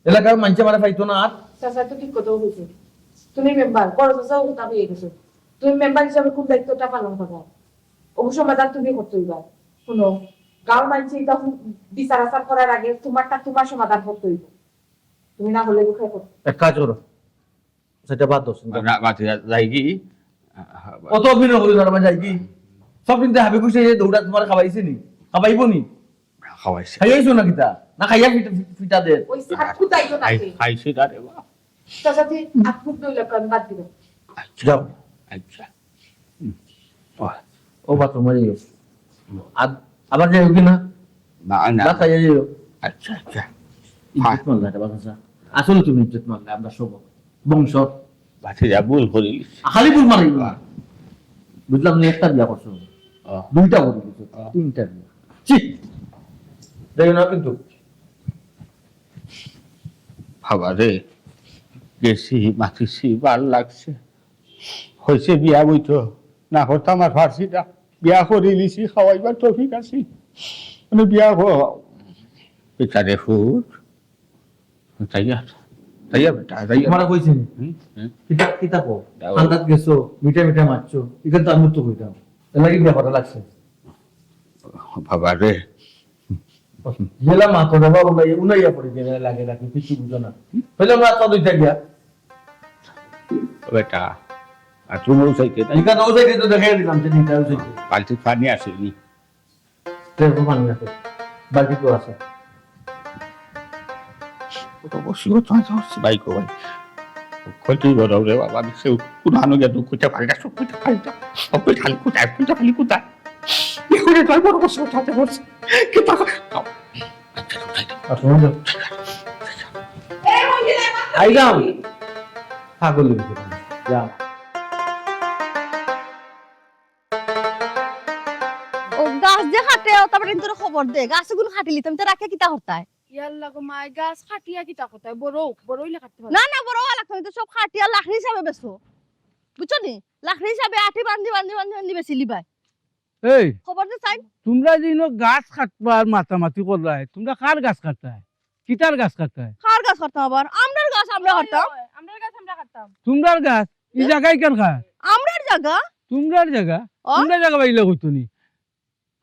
এলাকার মানষে আমারে পাইতো না আর? চাচা তো ঠিক কথাও কইছে। তুমি মেম্বার, বড় চাচাও কথা হয়ে গেছে। তুমি মেম্বার হিসাবে কোন দায়িত্বটা পালন করো? অবশ্য সমাধান তুমি করতে হইবা। শুনো, গাঁওর মানষে এটা হু-, বিচার আচার করার আগে তোমারটা তোমার সমাধান করতে হইব। তুমি না হলে কোথায় করো? এক কাজ করো, সেটা বাদ দাও, চিন্তা না, বাদ দিয়া যাই কি? অত অভিনয় করি তার যাই কি? সব চিন্তা হাবি খুশি হয়ে দৌড়া তোমার খাওয়াইছে নি? খাওয়াইবো নি? খাওয়াইছে। খাইয়াইছো না কিতা? না খাইয়া ফিটা, ফিটা দে। ওই সাত কুতাইও খাই-, নাকি? খাইছি না রে বা। চাচা, তুই আত মুখ ধুইলে কম বাদ দিবে। আচ্ছা। যাও। আচ্ছা। হুম। ও। ও বাথরুমে যাইও। আদ-, আবার যাইও কি না? না, না। না খাইয়া যাইও। আচ্ছা, আচ্ছা। ইজ্জত মারলা রে বাবা, চাচা। আসলে তুমি ইজ্জত মারলা, আমরা সব বংশ। বাচ্চা যা ভুল করিলিছি। খালি ভুল মারি না। বুঝলাম না, একটা বিয়া করছো। ও। দুইটা করি দিছো, ও। তিনটা বিয়া। ছি! দেখো না কিন্তু। বাবা রে, গেছি, মাতিছি, বার লাগছে। হইছে বিয়া বইতো। না করতাম আর পারছি না। বিয়া করিলিছি, খাওয়াইবার তৌফিক আছে। মানে বিয়া ক-, বেচারে ফুট। তাইয়া, তাইয়া বেটা, তাইয়া। তোমারে কইছি নি? হুম, হুম। কিতা, কিতা কও? দাও। ঠান্ডাত গেছো, মিঠা মিঠা মারছো। এখান তো আমি তো কইতাম। এর লাগি বিয়া করা লাগছে। বাবা রে। জেলা মাতো রে বাবা, উনাই-, উনাইয়া পড়ে গেলে লাগে নাকি, কিছু বুঝো না। হইলে আমরা তো দুইটা গিয়া। বেটা, আর তুমি ওই সাইডে না? নিকা তো ওই সাইডে তো দেখাই দিলাম যে নিকা ওই সাইডে। বালতি পানি আসেনি। দেখো পানি আছে। বাকি তো আছে। কত বসিও তো আছে, ভাই গো ভাই। কইতেই বড় রে বাবা, আমি কেউ কুনানো গিয়া দুঃখ কইতে পারি না, সুখ কইতে পারি না। সব কই খালি কোথায়, কোথায় খালি কোথায়? এখানে তো বড় বসে কোথায় বসে? কি তা-, আচ্ছা, কোথায়? আইলাম। পাগল হয়ে গেলাম। যা। ও গাছ যে কাটে, ও তারপরে তোর খবর দে। গাছ গুলো কাটিলি, তুমি তো রাখে কিতা করতায়? ইয়াল্লা গো মাই, গাছ কাটিয়া কিতা করতায়? বড়, বড় হইলে কাটতে পারো। না, না, বড় হওয়া লাগতো না, তো সব কাটিয়া লাকড়ি হিসাবে বেচো। বুঝছো নি? লাকড়ি হিসাবে আটি বান্ধি, বান্ধি, বান্ধি, বান্ধি বেচিলিবায়। এই, খবর দে চাই। তোমরা যে ইনো গাছ কাটবার মাতামাতি করলায়, তোমরা কার গাছ কাটতায়? কিতার গাছ কাটতায়? কার গাছ কাটতাম আবার? আমরার গাছ আমরা ওই, কাটতাম। ওই, আমরার গাছ আমরা কাটতাম। তোমরার গাছ? ই এ? জাগা ইখান কার? আমরার জাগা। তোমরার জাগা? ও? তোমরার জাগা বাইলে কইতো নি?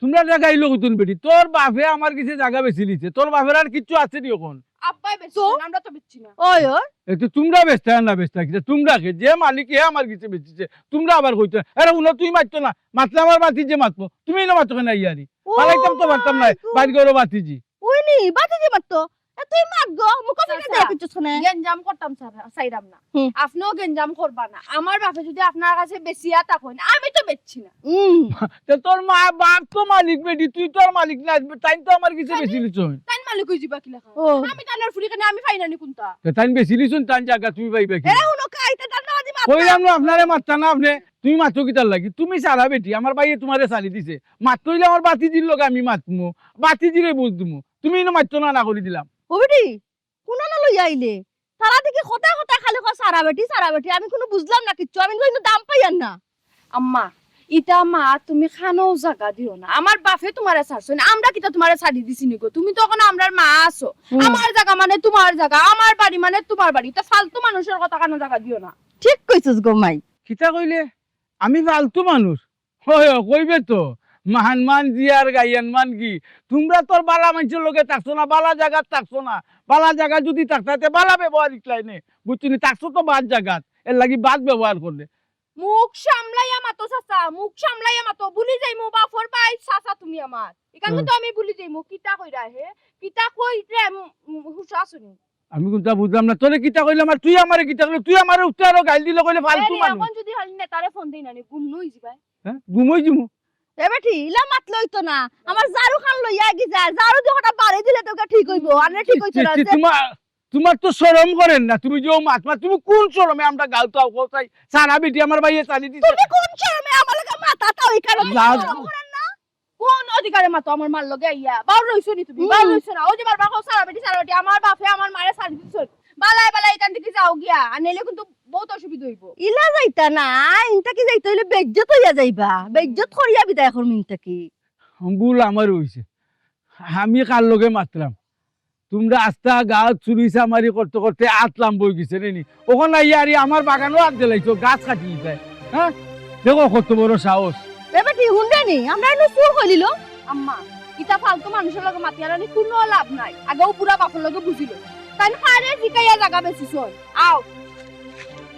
তোমরার জাগা ইলো কইতো নি বেটি? তোর বাপে আমার গেছে জাগা বেচিলিছে। তোর বাপের আর কিচ্ছু আছে নি অখন? আব্বায় বেচছেন, তো? আমরা তো বেচছি না। ওই, ওই। এ তো তোমরা বেচতায় আর না বেচতায় কিতা? তোমরা কে? যে মালিক হে আমার গেছে বেচিছে। তোমরা আবার কইতো, "আরে হুনো, তুই মাততো না, মাতলে আমার বাতিজি মাতবো, তুমি না মাতো কেনে ইয়ারি?" ও পালাইতাম তো পারতাম না, মাই গড। বাইর করো বাতিজি। ওই নি, বাতিজি মাততো। এ, তুই মাত গো, মুখো ফিরে চাচা, দে কিছু শুনে। গেঞ্জাম করতাম স্যার, চাইরাম না। হুম। আপনেও গেঞ্জাম করবা না। আমার বাপে যদি আপনার কাছে বেচিয়া তা কইন, আমি তো বেচছি না। হুম। তো তোর মা, বাপ তো মালিক বেটি, তুই তো আর মালিক না, তাইন তো আমার গেছে তাইন বেচিলিছইন। তাইন মালিক হই যিবা কিলা খান? ও। আমি তানর ফুরি কেনে আমি পাই না নি কোনটা? তো তাইন বেচিলিছইন, তান জাগা তুমি পাইবা কি? এরা হুনো কাইতে তান না আজি মাত কইলাম না। না আপনারে মাততা না আপনে, তুমি মাতো কিতার লাগি? তুমি সারা বেটি, আমার ভাইয়ে তোমারে সারি দিছে। মাততো অইলে আমার বাতিজির লগে আমি মাতমু, বাতিজিরে বুঝ দিমু। তুমি ইনো মাততো না, না করি দিলাম। ও বেটি, কুনানো লইয়া আইলে? তারা দেখি কথায় কথায় খালি কয়, "সারা বেটি, সারা বেটি।" আমি কুনু বুঝলাম না কিচ্ছু, আমি কিন্তু দাম পাইয়ার না। আম্মা, ইতা মা তুমি খানোও জাগা দিও না। আমার বাপে তোমারে ছাড়ছইন, আমরা কিতা তোমারে ছাড়ি দিছি নি গো? তুমি তো অখন আমরার মা আছো। হুম। আমার জাগা মানে তোমার জাগা, আমার বাড়ি মানে তোমার বাড়ি। ইতা ফালতু মানুষর কথা খানো জাগা দিও না। ঠিক কইছস গো মাই। কিতা কইলে? আমি ফালতু মানুষ? হয়, হয়, কইবে তো। মান মান জি আর গাইয়ান মান কি? তোমরা তো আর বালা মানষর লগে থাকছো না, বালা জাগাত থাকছো না। বালা জাগাত যদি থাকতায়, তে বালা ব্যবহার শিখলায় নে। বুঝছো নি? থাকছো তো বাদ জাগাত, এর লাগি বাদ ব্যবহার করলে। মুখ সামলাইয়া মাতো চাচা, মুখ সামলাইয়া মাতো। ভুলি যাইমু বাপর ভাই চাচা তুমি আমার। ইখান হুম। তো আমি ভুলি যাইমু। কিতা কইরা হে? কিতা কইরে, উম, উম, হুশ আছো নি? আমি কুনতা বুঝলাম না। তোরে কিতা কইলাম আর তুই আমারে কিতা কইলে? তুই আমারে উঠতে আরো গাইল দিলে কইলে ফালতু এরে, মানুষ। অখন যদি খালি নেতারে ফোন দেই না নি, গুম নই যিবায়। হ্যাঁ? গুম অই যিমু। এ বেটি, ইলা মাতলে অইতো না। আমার ঝাড়ু খান লইয়া গি যায়। ঝাড়ু দি হঠাৎ বাড়ি দিলে তো ঠিক অইবো। আর না ঠিক অইতো না। ছি, ছি, যে তোমার, তোমার তো শরম করের না। তুমি যে ও মাত মাত, তুমি কোন শরমে আমরা গাঁও তাও কোথায়? সারা বেটি আমার ভাইয়ে চালি দিছে। তুমি কোন শরমে আমার লগে মাতা তাও এই কারণে লাজ শরম করের না? কোন অধিকারে মাতো আমার মার লগে আইয়া? বাউর রইছো নি তুমি? হুম। বাউর রইছো না। ওই যে বারবার কও, "সারা বেটি, সারা বেটি।" আমার বাপে আমার মারে ছাড়ি দিছইন। বালায় বালায় ইখান থাকি যাও গিয়া। আর নাইলে কিন্তু বউত অসুবিধা অইবো। ইলা যাইতা না, ইন থাকি যাইতে অইলে বেইজ্জত অইয়া যাইবা। বেইজ্জত করিয়া বিদায় করমু ইন থাকি। ভুল আমার অইছে। আমি কার লগে মাতরাম? তোমরা আস্তা গাঁওত চুরি চামারি করতে করতে আত লাম্বা অই গেছে রে নি। অখন আইয়া আরে আমার বাগানো আত দিলাইছো, গাছ কাটিলিতায়। হ্যাঁ? দেখো কত বড় সাহস। এ বেটি, হুনরে নি, আমরা ইনো চুর করিলিলো। আম্মা, ইতা ফালতু মানুষর লগে মাতিয়ার নি কুনু লাভ নাই। আগেউ বুড়া বাপর লগে বুঝিলো। তাইন কারে জিকাইয়া জাগা বেচিছইন? আও।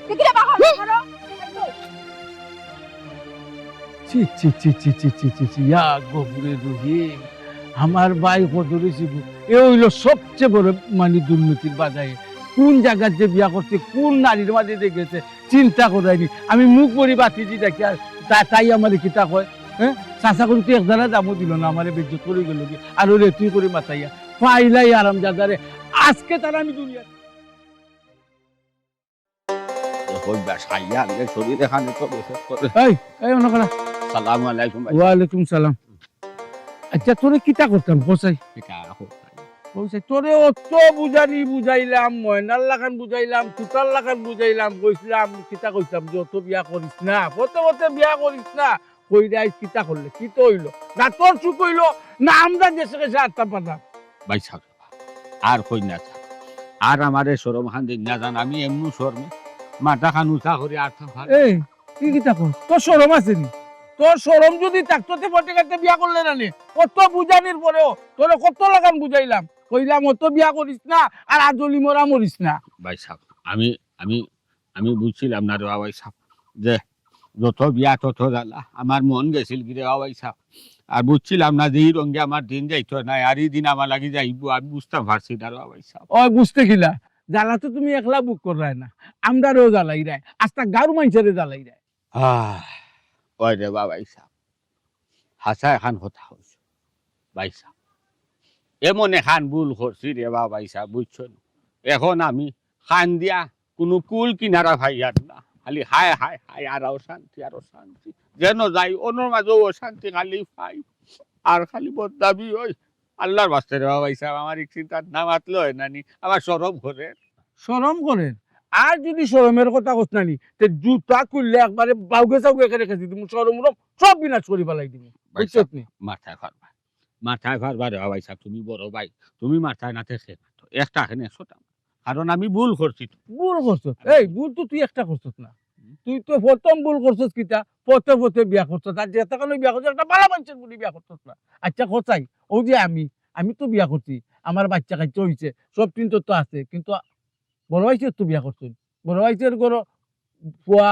দেখি রে বাবা, ধরো। ছি, ছি, ছি, ইয়া গফুরে রহিম, আমার ভাই কদরে শিবু, এ অইলো সবচেয়ে বড় মানে দুর্নীতির বাজারে। কোন জাগাত যে বিয়া করছে, কোন নারীর মাঝে যে গেছে, চিন্তা করায়নি। আমি মুখ ভরি বাতিজি ডাকি, আর তা-, তাই আমারে কিতা কয়, হ্যাঁ? চাচা করে তুই এক দানা দামও দিল না, আমারে বেইজ্জত করি গেল কি, আর ওরে তুই করে মাতাইয়া, পাইলাই আরাম জাগারে, আজকে তার আমি দুনিয়া। এ কই বা সাইয়া আনলে শরীর এখানে তো বসে করে। এই, এই, অনো খাড়া। সালামু আলাইকুম ভাই। ওয়ালাইকুম সালাম। আচ্ছা, তোরে কিতা করতাম, কসাই? কিতা করতাম? কসাই, তোরে অত বুঝানি বুঝাইলাম, ময়নার লাখান বুঝাইলাম, তুতার লাখান বুঝাইলাম, কইছিলাম, কিতা কইতাম যে অত বিয়া করিস না, পথে পথে বিয়া করিস না। কইরে আইজ কিতা করলে? কিতা অইলো? না তোর চুপ অইলো, না আমরা দেশে গেছে আটটা পাতাম। ভাই সাহেব, আর কই না যান। আর আমারে শরম খান দিন না যান, আমি এমনু শরমে মাথা খান উঁচা করি আর থাম খান। এই, তুই কিতা কস? তোর শরম আছে নি? তোর শরম যদি থাকতো তে ফটেকাতে বিয়া করলে না নে। কত বুঝানির পরেও তোরে কত লাখান বুঝাইলাম। কইলাম অত বিয়া করিস না, আর আজলি মরা মরিস না। ভাই সাহেব, আমি, আমি, আমি বুঝছিলাম না রে ভাই সাহেব, যে যত বিয়া তত জ্বালা। আমার মন গেছিল গিরে বাবাই সাব। আর বুঝছিলাম না যে ই রঙে আমার দিন যাইতো না, আর ই দিন আমার লাগি যাইবো, আমি বুঝতাম পারছি না রে বাবাই সাব। ওই বুঝতে কিলা? জ্বালা তো তুমি একলা ভোগ কররায় না, আমরারেও জ্বালাইরায়, আস্তা গাঁওর মাইনষেরে জ্বালাইরায়। আহ, ওই রে বাবাই সাব, হাছা এখান কথা কইছো ভাই সাব। এমন এখান ভুল করছি রে বাবাই সাব, বুঝছো নি? এখন আমি কান্দিয়া কুনু কুল কিনারা পাইয়ার না, খালি হায় হায় হায়, আর অশান্তি, আর অশান্তি। যেন যাই, অনর মাঝেও অশান্তি খালি পাই, আর খালি বদনামি অয়। আল্লার ওয়াস্তে রে বাবাই সাব, আমার ই চিন্তাত না মাতলে অয় না নি, আমার শরম করের। শরম করের? আর যুদি শরমর কথা কস না নি, তে জুতা খুললে একবারে বাউগে চাউগে একেরে খেছি দিমু, শরম উরম সব বিনাশ করি ফালাই দিমু। ভাই বুঝছত সাব, নি? মাথায় পারবা, মাথায় পারবা রে বাবাই সাব, তুমি বড় ভাই, তুমি মাথায় না থেকে একটা এখানে একশোটা। কারণ আমি ভুল করছি তো। ভুল করছস? এই ভুল তো তুই একটা করছস না। হুম। তুই তো প্রথম ভুল করছস কিতা? পথে পথে বিয়া করছস। আর যেটা কারণে বিয়া করছস, একটা ভালা মাইনষর বুলে বিয়া করছস না। আচ্ছা, কছাই, অউ যে আমি, আমি তো বিয়া করছি, আমার বাইচ্চা কাইচ্চা অইছে, সব চিন্তা তো আছে, কিন্তু বড় ভাইছর তো বিয়া করছইন। বড় ভাইছর ঘরো ফুয়া,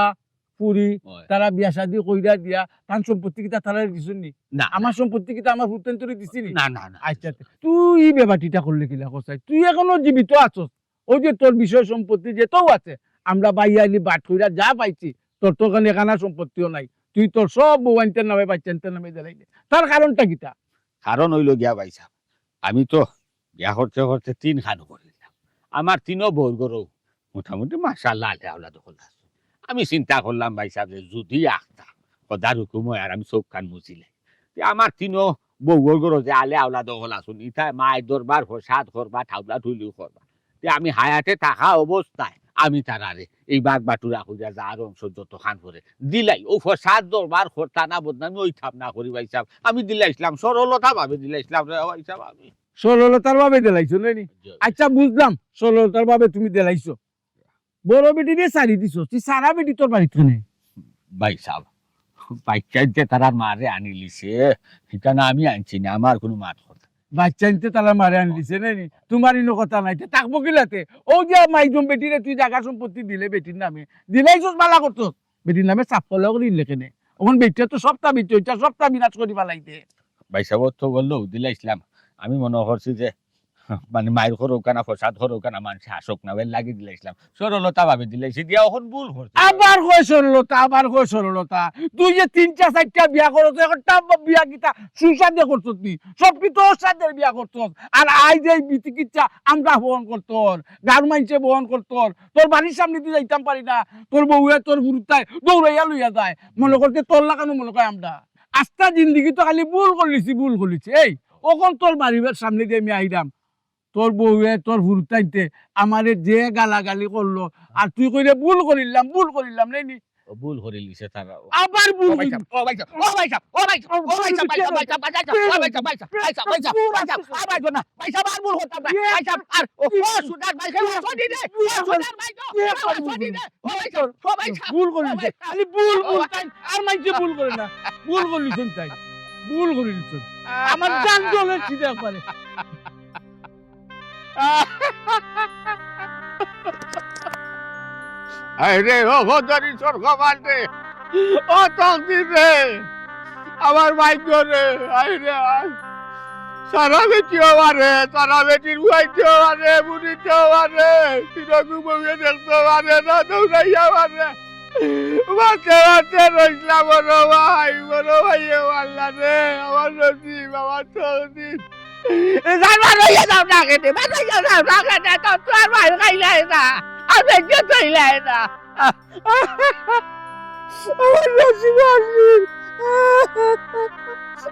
ফুরি, অয়। তারা বিয়া শাদি কইরা দিয়া, তান সম্পত্তি কিতা তারারে দিছইন নি? না, আমার না। সম্পত্তি কিতা আমার পুত্তাইন্তরে দিছি নি? না, না, না। আচ্ছা, তুই ই বেবাটিটা করলে কিলা কছাই? তুই এখনো জীবিত আছস। অউ যে তোর বিষয় সম্পত্তি যেতাউ আছে, আমরা বাইয়ালি বাট কইরা যা পাইছি, তোর তো অখান একআনা সম্পত্তিও নাই। তুই তোর সব বউয়াইন্তর নামে, বাইচ্চাইন্তর নামে দিলাইলে। তার কারণটা কিতা? কারণ অইলো গিয়া ভাই সাব, আমি তো বিয়া করতে করতে তিন খান করিলাম। আমার তিনো বউর ঘরো মোটামুটি মাশাআল্লাহ আলে আওলাদ অকল আছে। আমি চিন্তা করলাম ভাই সাব যে যুদি আখতা খোদার হুকুম অয় আর আমি চউখ খান মুছিলাই, তে আমার তিনো বউর ঘরো যে আলে আওলাদ অকল আছইন, ইতায় মায় দরবার ফসাদ করবা, ঠাউলা ঠুইলি করবা। তে আমি হায়াতে থাকা অবস্থায় আমি তারারে এই বাগ বাটুরা কইরা যার অংশ যত খান করে দিলাই, অউ ফসাদ দরবার করতা না, বদনামি অইতাম না করি ভাই সাব। আমি দিলাইছলাম, সরলতা ভাবে দিলাইছলাম রে ভাই সাব আমি। সরলতার ভাবে দিলাইছো, নায় নি? জি। আচ্ছা, বুঝলাম, সরলতার ভাবে তুমি দিলাইছো। বড় বেটিরে ছাড়ি দিছো, তুই সারা বেটি তোর বাড়িত কেনে? ভাই সাব, বাইচ্চাইন্তে তারার মারে আনিলিছে, ইখান আমি আনছি না, আমার কুনু মাত কথা। বাইচ্চাইন্তে তারার মারে আনিলিছে, নায় নি? তুমার ইনো কথা নাই, তে থাকবো কিলাতে? অউ যে মাইজুম বেটিরে তুই জাগা সম্পত্তি দিলে বেটির নামে, দিলাইছস, ভালা করছস। বেটির নামে ছাপ কলা করি ইল্লে কেনে? অখন বেটিয়ে তো সবতা বেটি, অইতা সবতা বিনাশ করি ফালাইতে। ভাই সাব, অত বললো দিলাইছলাম, আমি মনো করছি যে মানে মাইর করউক্কা না, ফসাদ করউক্কা না, মানষে হাসউক না, এর লাগি দিলাইছলাম। সরলতা ভাবে দিলাইছি, দিয়া অখন ভুল করছি। আবার কয় সরলতা, আবার কয় সরলতা। তুই যে তিনটা চাইরটা বিয়া করছস, একটা বিয়া কিতা সুস্বাদে করছস নি? সব কি তোর সাধ্যের বিয়া করছস? আর আইজ এই বিতিকিচ্ছা আমরা বহন করতর, গাঁওর মাইনষে বহন করতর। তোর বাড়ির সামনেদি যাইতাম পারি না, তোর বউয়ে তোর ফুরুতায় দৌড়াইয়া লইয়া যায়। মনো করতে তোর লাখানউ মনো কয় আমরা। আস্তা জিন্দেগি তো খালি ভুল করিলিছি, ভুল করিলিছি। এই, অখন তোর বাড়ির সামনেদি আমি আইরাম, তোর বউয়ে, তোর ফুরুতাইন্তে আমারে যে গালাগালি করলো, আর তুই কইরে, "ভুল করিলাম, ভুল করিলাম", নায় নি? ও ভুল করিলিছে তারা। আবার ভুল ও ভাই করি- সাব, ও ভাই সাব, ও ভাই সাব, ও ভাই সাব, ও ভাই সাব, ভাই সাব, ভাই সাব, ভাই সাব, ভাই সাব, ভাই সাব, ভাই সাব, ভাই সাব, ভাই সাব, ভাই সাব, আর ভাই সাব, আর ভুল করতাম না। ভাই সাব, আর, ও, ও সুধার ভাই, ও সুধার ভাই, ও সুধার ভাই, ও সুধার ভাই। ও ভাই সাব, ও ভাই সাব, ভুল করিলিছে। ও ভাই সাব। খালি ভুল, ও ভুল, ভাই। তাই আর মাইনষে ভুল করে না। ভুল করিলিছইন তাই। ভুল করিলিছইন। আমার জান জ্বলের সিধা একবারে। আয় রে, ও খোদারি সরকার রে। ও তকদির রে। আমার ভাগ্য রে, আয় রে, আয়। সারা বেটিও মারে, সারা বেটির বুয়াইতেও মারে, বুড়িতেও মারে, তিনগু বউয়ে দেখতেও মারে, না দৌড়াইয়া মারে। মারতে মারতে রইছলা বড় ভাই, বড় ভাইয়ে মারলা রে, আমার নসিব, আমার তকদির। জান বার অইয়া যাও না কেনে, বার অইয়া যাও না কেনে, তো, তো আর মাইর খাইলায় না, আর বেজ্জত অইলায় না। আমার নসিব আসবি।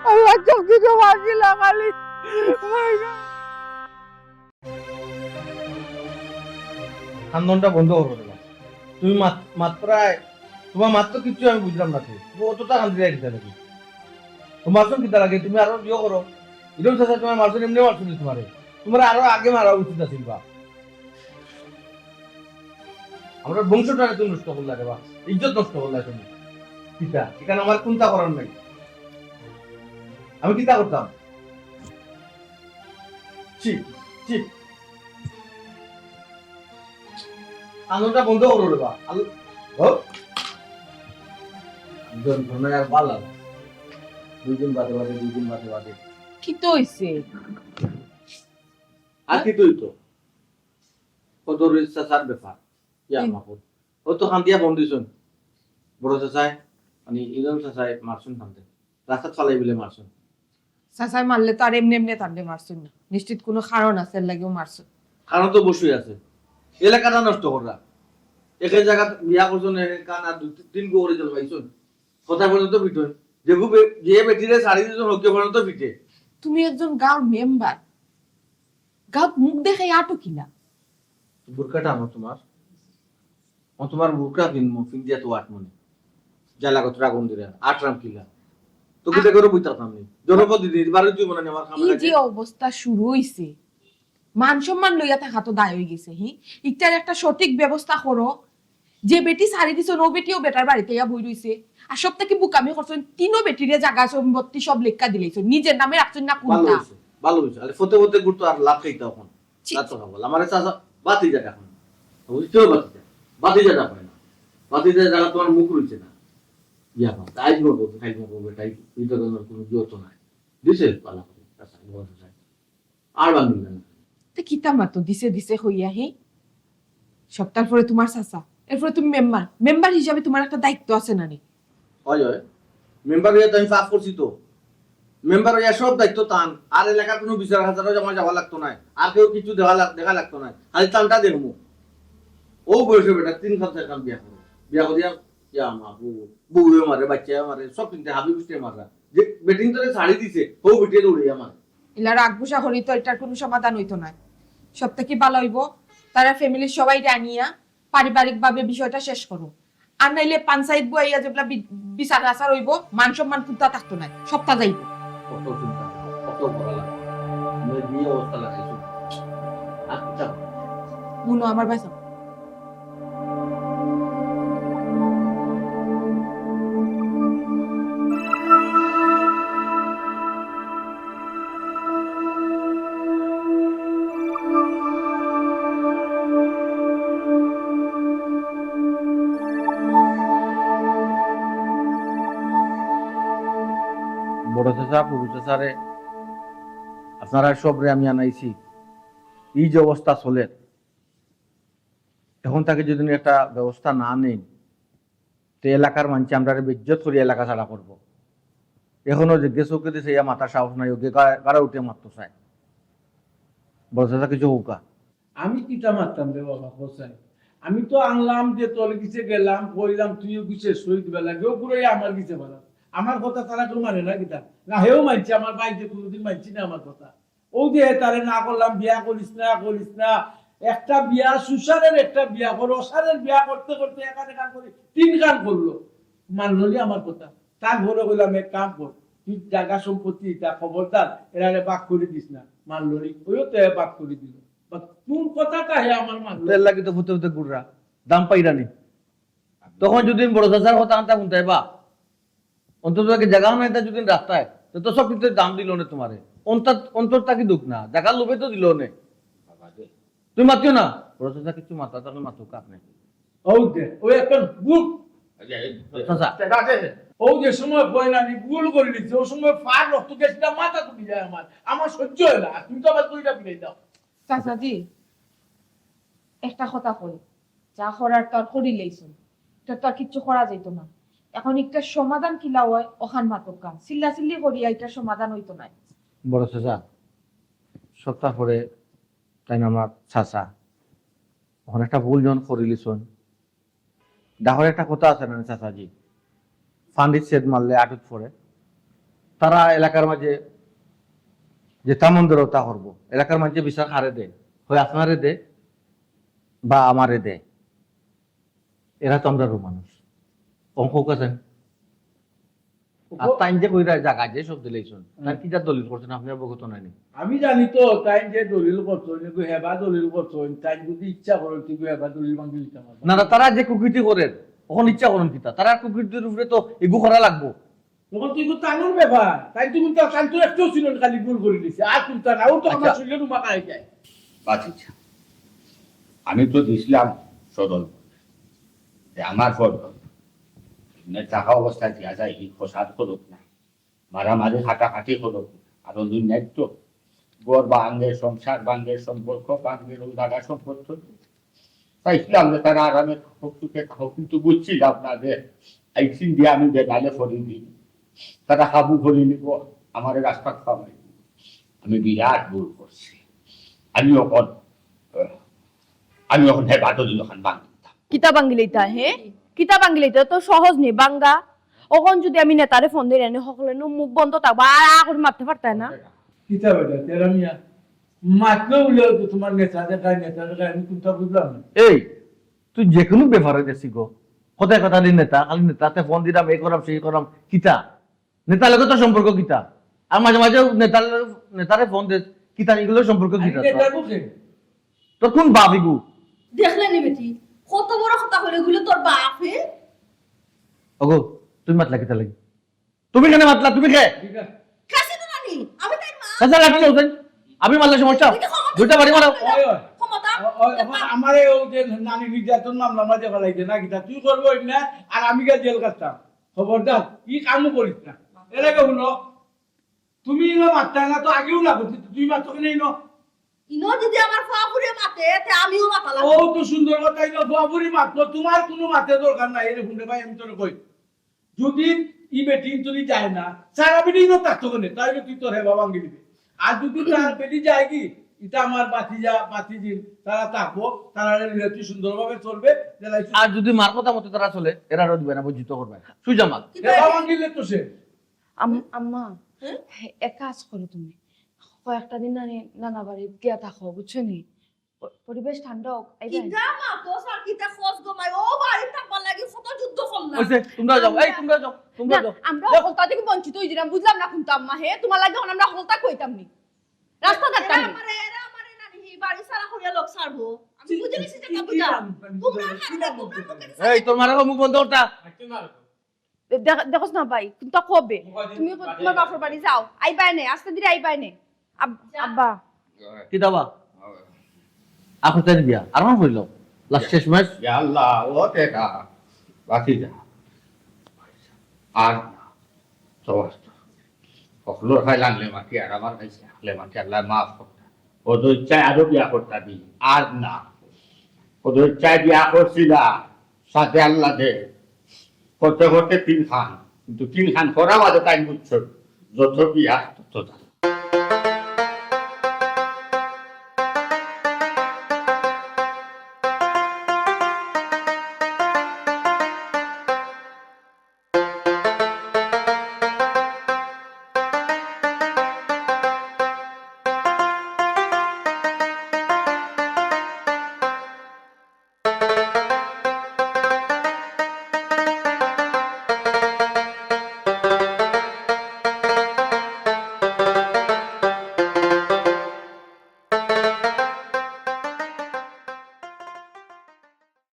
আল্লাহ চোখ দিকে মারছিল খালি। কান্দনটা বন্ধ করো রে বা। তুমি মাত-, মাত প্রায়, তুমার মাত তো কিচ্ছু আমি বুঝলাম না। তুমি অতটা কান্দিলায় কিতা লাগি? তুমার সঙ্গে কিতা লাগে? তুমি আরো ইয়ে করো। এরকম চাচা তুমার মারছইন, এমনি মারছইন তুমারে। তুমার আরো আগে মারা উচিত আছিল বা। আমরার বংশটারে তুমি নষ্ট করলায় রে বা, ইজ্জত নষ্ট করলায় তুমি। কিতা? ইখান আমার কুন্তা করার নাই। আমি কিতা করতাম? ছি, ছি। কান্দনটা বন্ধ করো রে বা। আল-, ও? যন্ত্রণায় আর ভালা লাগে না। দুই দিন বাদে বাদে, দুই দিন বাদে বাদে। কিতা অইছে? আর কিতা অইতো? কদর চাচার ব্যাপার। ইয়া হুম। মাহবুব। ও তো কান্দিয়া ফোন দিছইন। বড় চাচায়, মানে ইজন চাচায় মারছইন কান্দে। রাস্তাত ফালাই বলে মারছইন। চাচায় মারলে তো আর এমনে এমনে তানরে মারছইন না। নিশ্চিত কুনু কারণ আছে, এর লাগিও মারছইন। কারণ তো অবশ্যই আছে। এলাকাটা নষ্ট কররা। একে জাগাত বিয়া করছইন, একে কান আর দুই তিন গো করি জন্মাইছইন। কথা পর্যন্ত ফিটইন। যে গু বে-, যে বেটিরে ছাড়ি দিছইন, হকে পর্যন্ত ফিটে। তুমি একজন গাঁওর মেম্বার। গাঁওত মুখ দেখাই আটো কিলা? বুরকাটা আমার তোমার। ও তোমার বুরকা ফিন-, ফিন্দিয়া তো আট মনে। জালা গতরা আগুন দিরা, আটরাম কিলা। তো কিতা করে বই থাকতাম নি? জনপ্রতিনিধি, বারো তুই মনে নেই আমার এই যে কামড়া অবস্থা শুরু অইছে, মান সম্মান লইয়া থাকা তো দায় অই গেছে, হি? ইটার একটা সঠিক ব্যবস্থা করো। যে বেটি ছাড়ি দিছইন, ও বেটিও বেটার বাড়িত আইয়া বই রইছে। আর সব থাকি বুকামি করছইন, তিনও বেটিরে জাগা সম্পত্তি সব লেখা দিলাইছইন, নিজের নামে রাখছইন না ভালো কুনটা? অইছে, ভালো অইছে। আরে ফতে ফতে গুড় তো আর লাত খাইতা অখন। ছি। লাত তো খাবো। আমারে চাচা বাতি যা এখন। বুঝতেও বাতি যা। বাতি যা ডাকে না। বাতি যা জাগা তোমার মুখ রইছে না। ইয়া বাবা, আইজ মরবো, কাইল মরবো, বেটা, এই, এই ধরনের কোনো জোর তো নাই। দিছে পালা করে, চাচা, বড় চাচা। আর বান্ধব না। তে কিতা মাতো দিছে দিছে কইয়া, হি? সপ্তাহ পরে তোমার চাচা, এরপরে তুমি মেম্বার। মেম্বার হিসাবে তোমার একটা দায়িত্ব আছে না নি? হয়, হয়। মেম্বার অইয়া তো আমি পাপ করছি তো। মেম্বার অইয়া সব দায়িত্ব তান। আর এলাকার কোনো বিচার হাজারও আমার যাওয়া লাগতো নাই। আর কেউ কিছু দেওয়া লাগ-, দেখা লাগতো নাই। খালি তানটা দেখমু। ও বয়সে বেটা তিন খান চার খান বিয়া করে। বিয়া করিয়া ইয়া মা, বউ, বউয়ে মারে, বাচ্চায় মারে, সব চিন্তা হাবি গুষ্টিয়ে মাররা। যে বেটিন তোরে ছাড়ি দিছে, ও বেটিয়ে দৌড়িয়া মারে। ইলা রাগ গুসা করি তো এটার কোনো সমাধান অইতো নায়। সব থাকি ভালা অইবো, তারা ফ্যামিলির সবাইরে আনিয়া পারিবারিকভাবে বিষয়টা শেষ করো। আর নাইলে পঞ্চায়েত বইয়া যেগুলা বি-, বিচার আচার অইবো, মান সম্মান কুন্তা থাকতো নায়, সবটা যাইবো। কত চিন্তা, কত করা লাগে। মেয়ে বিয়ে অবস্থা লাগাইছো। আর কিতা? হুনো আমার ভাই সাব। বড় চাচা, পুরু চাচারে, আপনারা সবরে আমি আনাইছি। এই যে অবস্থা চলের, এখন থাকি যদি একটা ব্যবস্থা না নেই, তে এলাকার মানষে আমরারে বেইজ্জত করি এলাকা ছাড়া করবো। এখনো যে গেছো কে দিছে ইয়া মাতার সাহস নাই, ওকে গা-, গাড়া উঠে মারতো চায়। বড় চাচা কিছু কউক্কা। আমি কিতা মারতাম রে বাবা, হোসাই? আমি তো আনলাম যে তোর গেছে গেলাম, কইলাম তুইও গেছে শহীদ বেলা, কেউ ঘুরে আমার গেছে বেলা। আমার কথা তারা কেউ মানে না কিতা? না, হেও মানছে, আমার ভাই যে কোনোদিন মানছি না আমার কথা। ও যে তারে না করলাম, বিয়া করিস না, করিস না। একটা বিয়া, সুসারের একটা বিয়া কর, অসারের বিয়া করতে করতে এখান এখান করে তিন খান করলো। মানলো নি আমার কথা। তারপরে কইলাম, "এক কাম কর, তুই জাগা সম্পত্তি এটা খবরদার এরারে ভাগ করে দিস না।" মানলো নি, ওইও তো ভাগ করে দিল। বা কোন কথাটা হে আমার মানলো? তেল লাগি তো ফুটে ফুটে গুড়রা, দাম পাইরা নি। তখন যদি বড় চাচার কথা আনতা শুনতাই বা, অন্তত তাকে জাগা নাই, তা যদি রাস্তায়, তো, তো সব কিছু দাম দিল না তোমারে। অন্তর, অন্তর তাকে দুঃখ না, জাগার লোভে তো দিল না। বাবা রে। তুমি মাতিও না, বড় চাচা কিছু মাতা, তাহলে মাতুক আপনি। ও দে, ওই একটা ভুল। আচ্ছা, এই চাচা। চাচা, আছে। ও যে সময় কয় না, আমি ভুল করে নিচ্ছি, ও সময় ফার রক্ত গেছে, মাথা তুলি যায় আমার, আমার সহ্য হয় না। আর তুমি তো আবার কইটা ফিরে দাও। চাচাজি, একটা কথা কই, যা করার তো আর করি লইছইন, এটা তো আর কিচ্ছু করা যাইতো না। এখন একটা সমাধান কিলা হয়, ওখান মাতক্কা, চিল্লা চিল্লি করিয়া এটা সমাধান হইতো না। বড় চাচা, সপ্তাহ পরে তাই না আমার চাচা, ওখানে একটা ভুল যখন করি লিছইন, ডাহর একটা কথা আছে না চাচাজি, ফান্ডিত সেদ মারলে আটুত পড়ে। তারা এলাকার মাঝে যে তা মন্দির তা করবো, এলাকার মাঝে বিচার হারে দে, হয় আপনারে দে বা আমারে দে, এরা তো আমরারও মানুষ। অঙ্ক কাছেন। আর তাইন যে কইরা জাগা যে সব দিলাইছইন, তার হুম। কিতা দলিল করছইন আপনি অবগত নাইনি? আমি জানি তো, তাইন যে দলিল করছইন, এগু হেবা দলিল করছইন, তাইন যদি ইচ্ছা করেন, তুই হেবা দলিল ভাঙি দিতে পারবো। না, না, তারা যে কুকীর্তি করের, অখন ইচ্ছা করইন কিতা? তারার কুকীর্তির উপরে তো এগু করা লাগবো। তখন তুই তো তানুর ব্যাপার, তাই তুমি তো তান তো একটু ছিল খালি ভুল করে দিছে, আর তুমি তার আউট তো আমার আচ্ছা। শরীরে রুমা খাই যায়। বাস ইচ্ছা। আমি তো দিছিলাম সদল। যে আমার ফল। মানে থাকা অবস্থায় দিয়া যায়, ই ফসাদ করুক না, মারামারি কাটাকাটি করুক, আরো দুনিয়ার তো ঘর ভাঙে, সংসার ভাঙে, সম্পর্ক ভাঙে, ও জাগা সম্পর্ক। চাইছিলাম যে তারা আরামে থাকুক, সুখে থাকুক, কিন্তু বুঝছিলাম না যে আইসিন দিয়ে আমি বেগালে ফরি দিই, তারা কাবু করি নিব, আমার রাস্তা খাওয়াই। আমি বিরাট ভুল করছি। আমি এখন, আহ, আমি এখন হেবাদরি দোকান ভাঙতাম। কিতা ভাঙিলিতা, হে? কিতা ভাঙিলিতা? তো সহজ নি ভাঙ্গা। অখন যদি আমি নেতারে ফোন দেই, এনে হকলে নু মুখ বন্ধ থাকবা, আর আ করে মাততে পারতায় না। কিতা বেটা, তেরা মিয়া, মাতলো বলে তো তোমার নেতা দেখায়, নেতা দেখায়, আমি কোনটা বুঝলাম না। এই, তুই যে কোনো ব্যাপারে গেছি গো, কথায় কথা নেই নেতা, খালি নেতাতে ফোন দিলাম, এই করাম, সেই করাম, কিতা? নেতার লগে তো সম্পর্ক কিতা? আর মাঝে মাঝে নেতার, নেতারে ফোন দে, কিতা? এগুলোর সম্পর্ক আমি কিতা তোর? নেতার মুখে। তোর কোন বাপ ইগু? দেখলে নি বেটি, কত বড় কথা কইলে গুলো তোর বাপ, হে? ওগো, তুমি মাতলা কিতা লাগি? তুমি কেনে মাতলা? তুমি কে? ঠিক আছে। কাছে তো নানি, আমি তাই মা। চাচা, লাঠি লও তাই। আমি মারলে সমস্যা? তুই তো ক্ষমতা দুইটা বাড়ি মারো। ক্ষমতা। ওই, ওই। ক্ষমতা। ও-, ওই, ওই, আমারে ও যে নানি নির্যাতন মামলা মাঝে ফেলাই দে না কিতা? তুই করবো না, আর আমি গিয়া জেল কাটতাম। খবরদার, ই কামও করিস না। এর আগে হুনো, তুমি ইনো মাততায় না তো, আগেও না করছি, তুই মাততো কেনে ইনো? ইনো যদি আমার ফুয়াফুড়ি মাতে, তে আমিও মাতা লাগবো। ও তো সুন্দর কথা, ইনো ফুয়াফুড়ি মাতলো, তোমার কোনো মাতে দরকার নাই। এরে হুনরে ভাই, আমি তোরে কই, যদি ই বেটিন যদি যায় না, সারা বেটিন ইনো থাকতো কেনে, তাইলে তুই তোর হেবা ভাঙি দিবে। আর যদি তার বেটি যায় কি, এটা আমার বাতিজা, বাতিজিন, তারা থাকবো, তারা রিলেটিভ সুন্দরভাবে চলবে, যেলাই আর যদি মার কথা মতো তারা চলে, এরা রোদ বেনা বঞ্চিত করবে। সুজা মাত। কিন্তু হেবা ভাঙিলে তো সে। আম-, আম্মা, হ্যাঁ? এক কাজ করো তুমি, কয়েকটা দিন নানি, নানা বাড়ি গিয়া থাকো, বুঝছো নি? প-, পরিবেশ ঠান্ডা হোক, এই যে কিতা মাতস আর কিতা কস গো মাই? ও বাড়ি থাকবার লাগি কত যুদ্ধ করলাম। ওইছে, তোমরা যাও, এই তোমরা যাও, তোমরা না, যাও। আমরা যাও। হকলতা থাকি বঞ্চিত হই দিলাম, বুঝলাম না কোনটা আম্মা, হে? তোমার লাগি এখন আমরা হকলতা কইতাম নি। রাস্তা এরা দেখতাম নি। আমারে, এরা আমারে নানি হি বাড়ি সারা করিয়া লোক ছাড়বো। আমি বুঝে গেছি যে কি, কি বুঝা। নাম, নাম, তোমরা কি নাম, নাম, তোমরা নাম, মুখে এই, তোর মারা মুখ বন্ধ করতা। দেখ-, দেখোস না ভাই, তুমি তো কবে? তুমি কো-, তোমার বাপর বাড়ি যাও, আইবায় নে, আস্তে ধীরে আইবায় নে। আব-, যা। আব্বা। কি দাবা? আপনি তাই বিয়া, আর আমার হইল। লাস্ট শেষ ম্যাচ। ইয়া আল্লাহ, ও টেকা। বাকি যা। আর না। তো আর তো। হকলর খাইলাম লেমাটি, আর আমার খাইছে লেমাটি, আল্লাহ মাফ করতা। ও তো ইচ্ছায় আরো বিয়া করতা দি। আর না। ও তো ইচ্ছায় বিয়া করছিলা। সাথে আল্লাহ দে। করতে করতে তিন খান। কিন্তু তিন খান করা বাদে তাই বুঝছো। যত বিয়া, তত জ্বালা।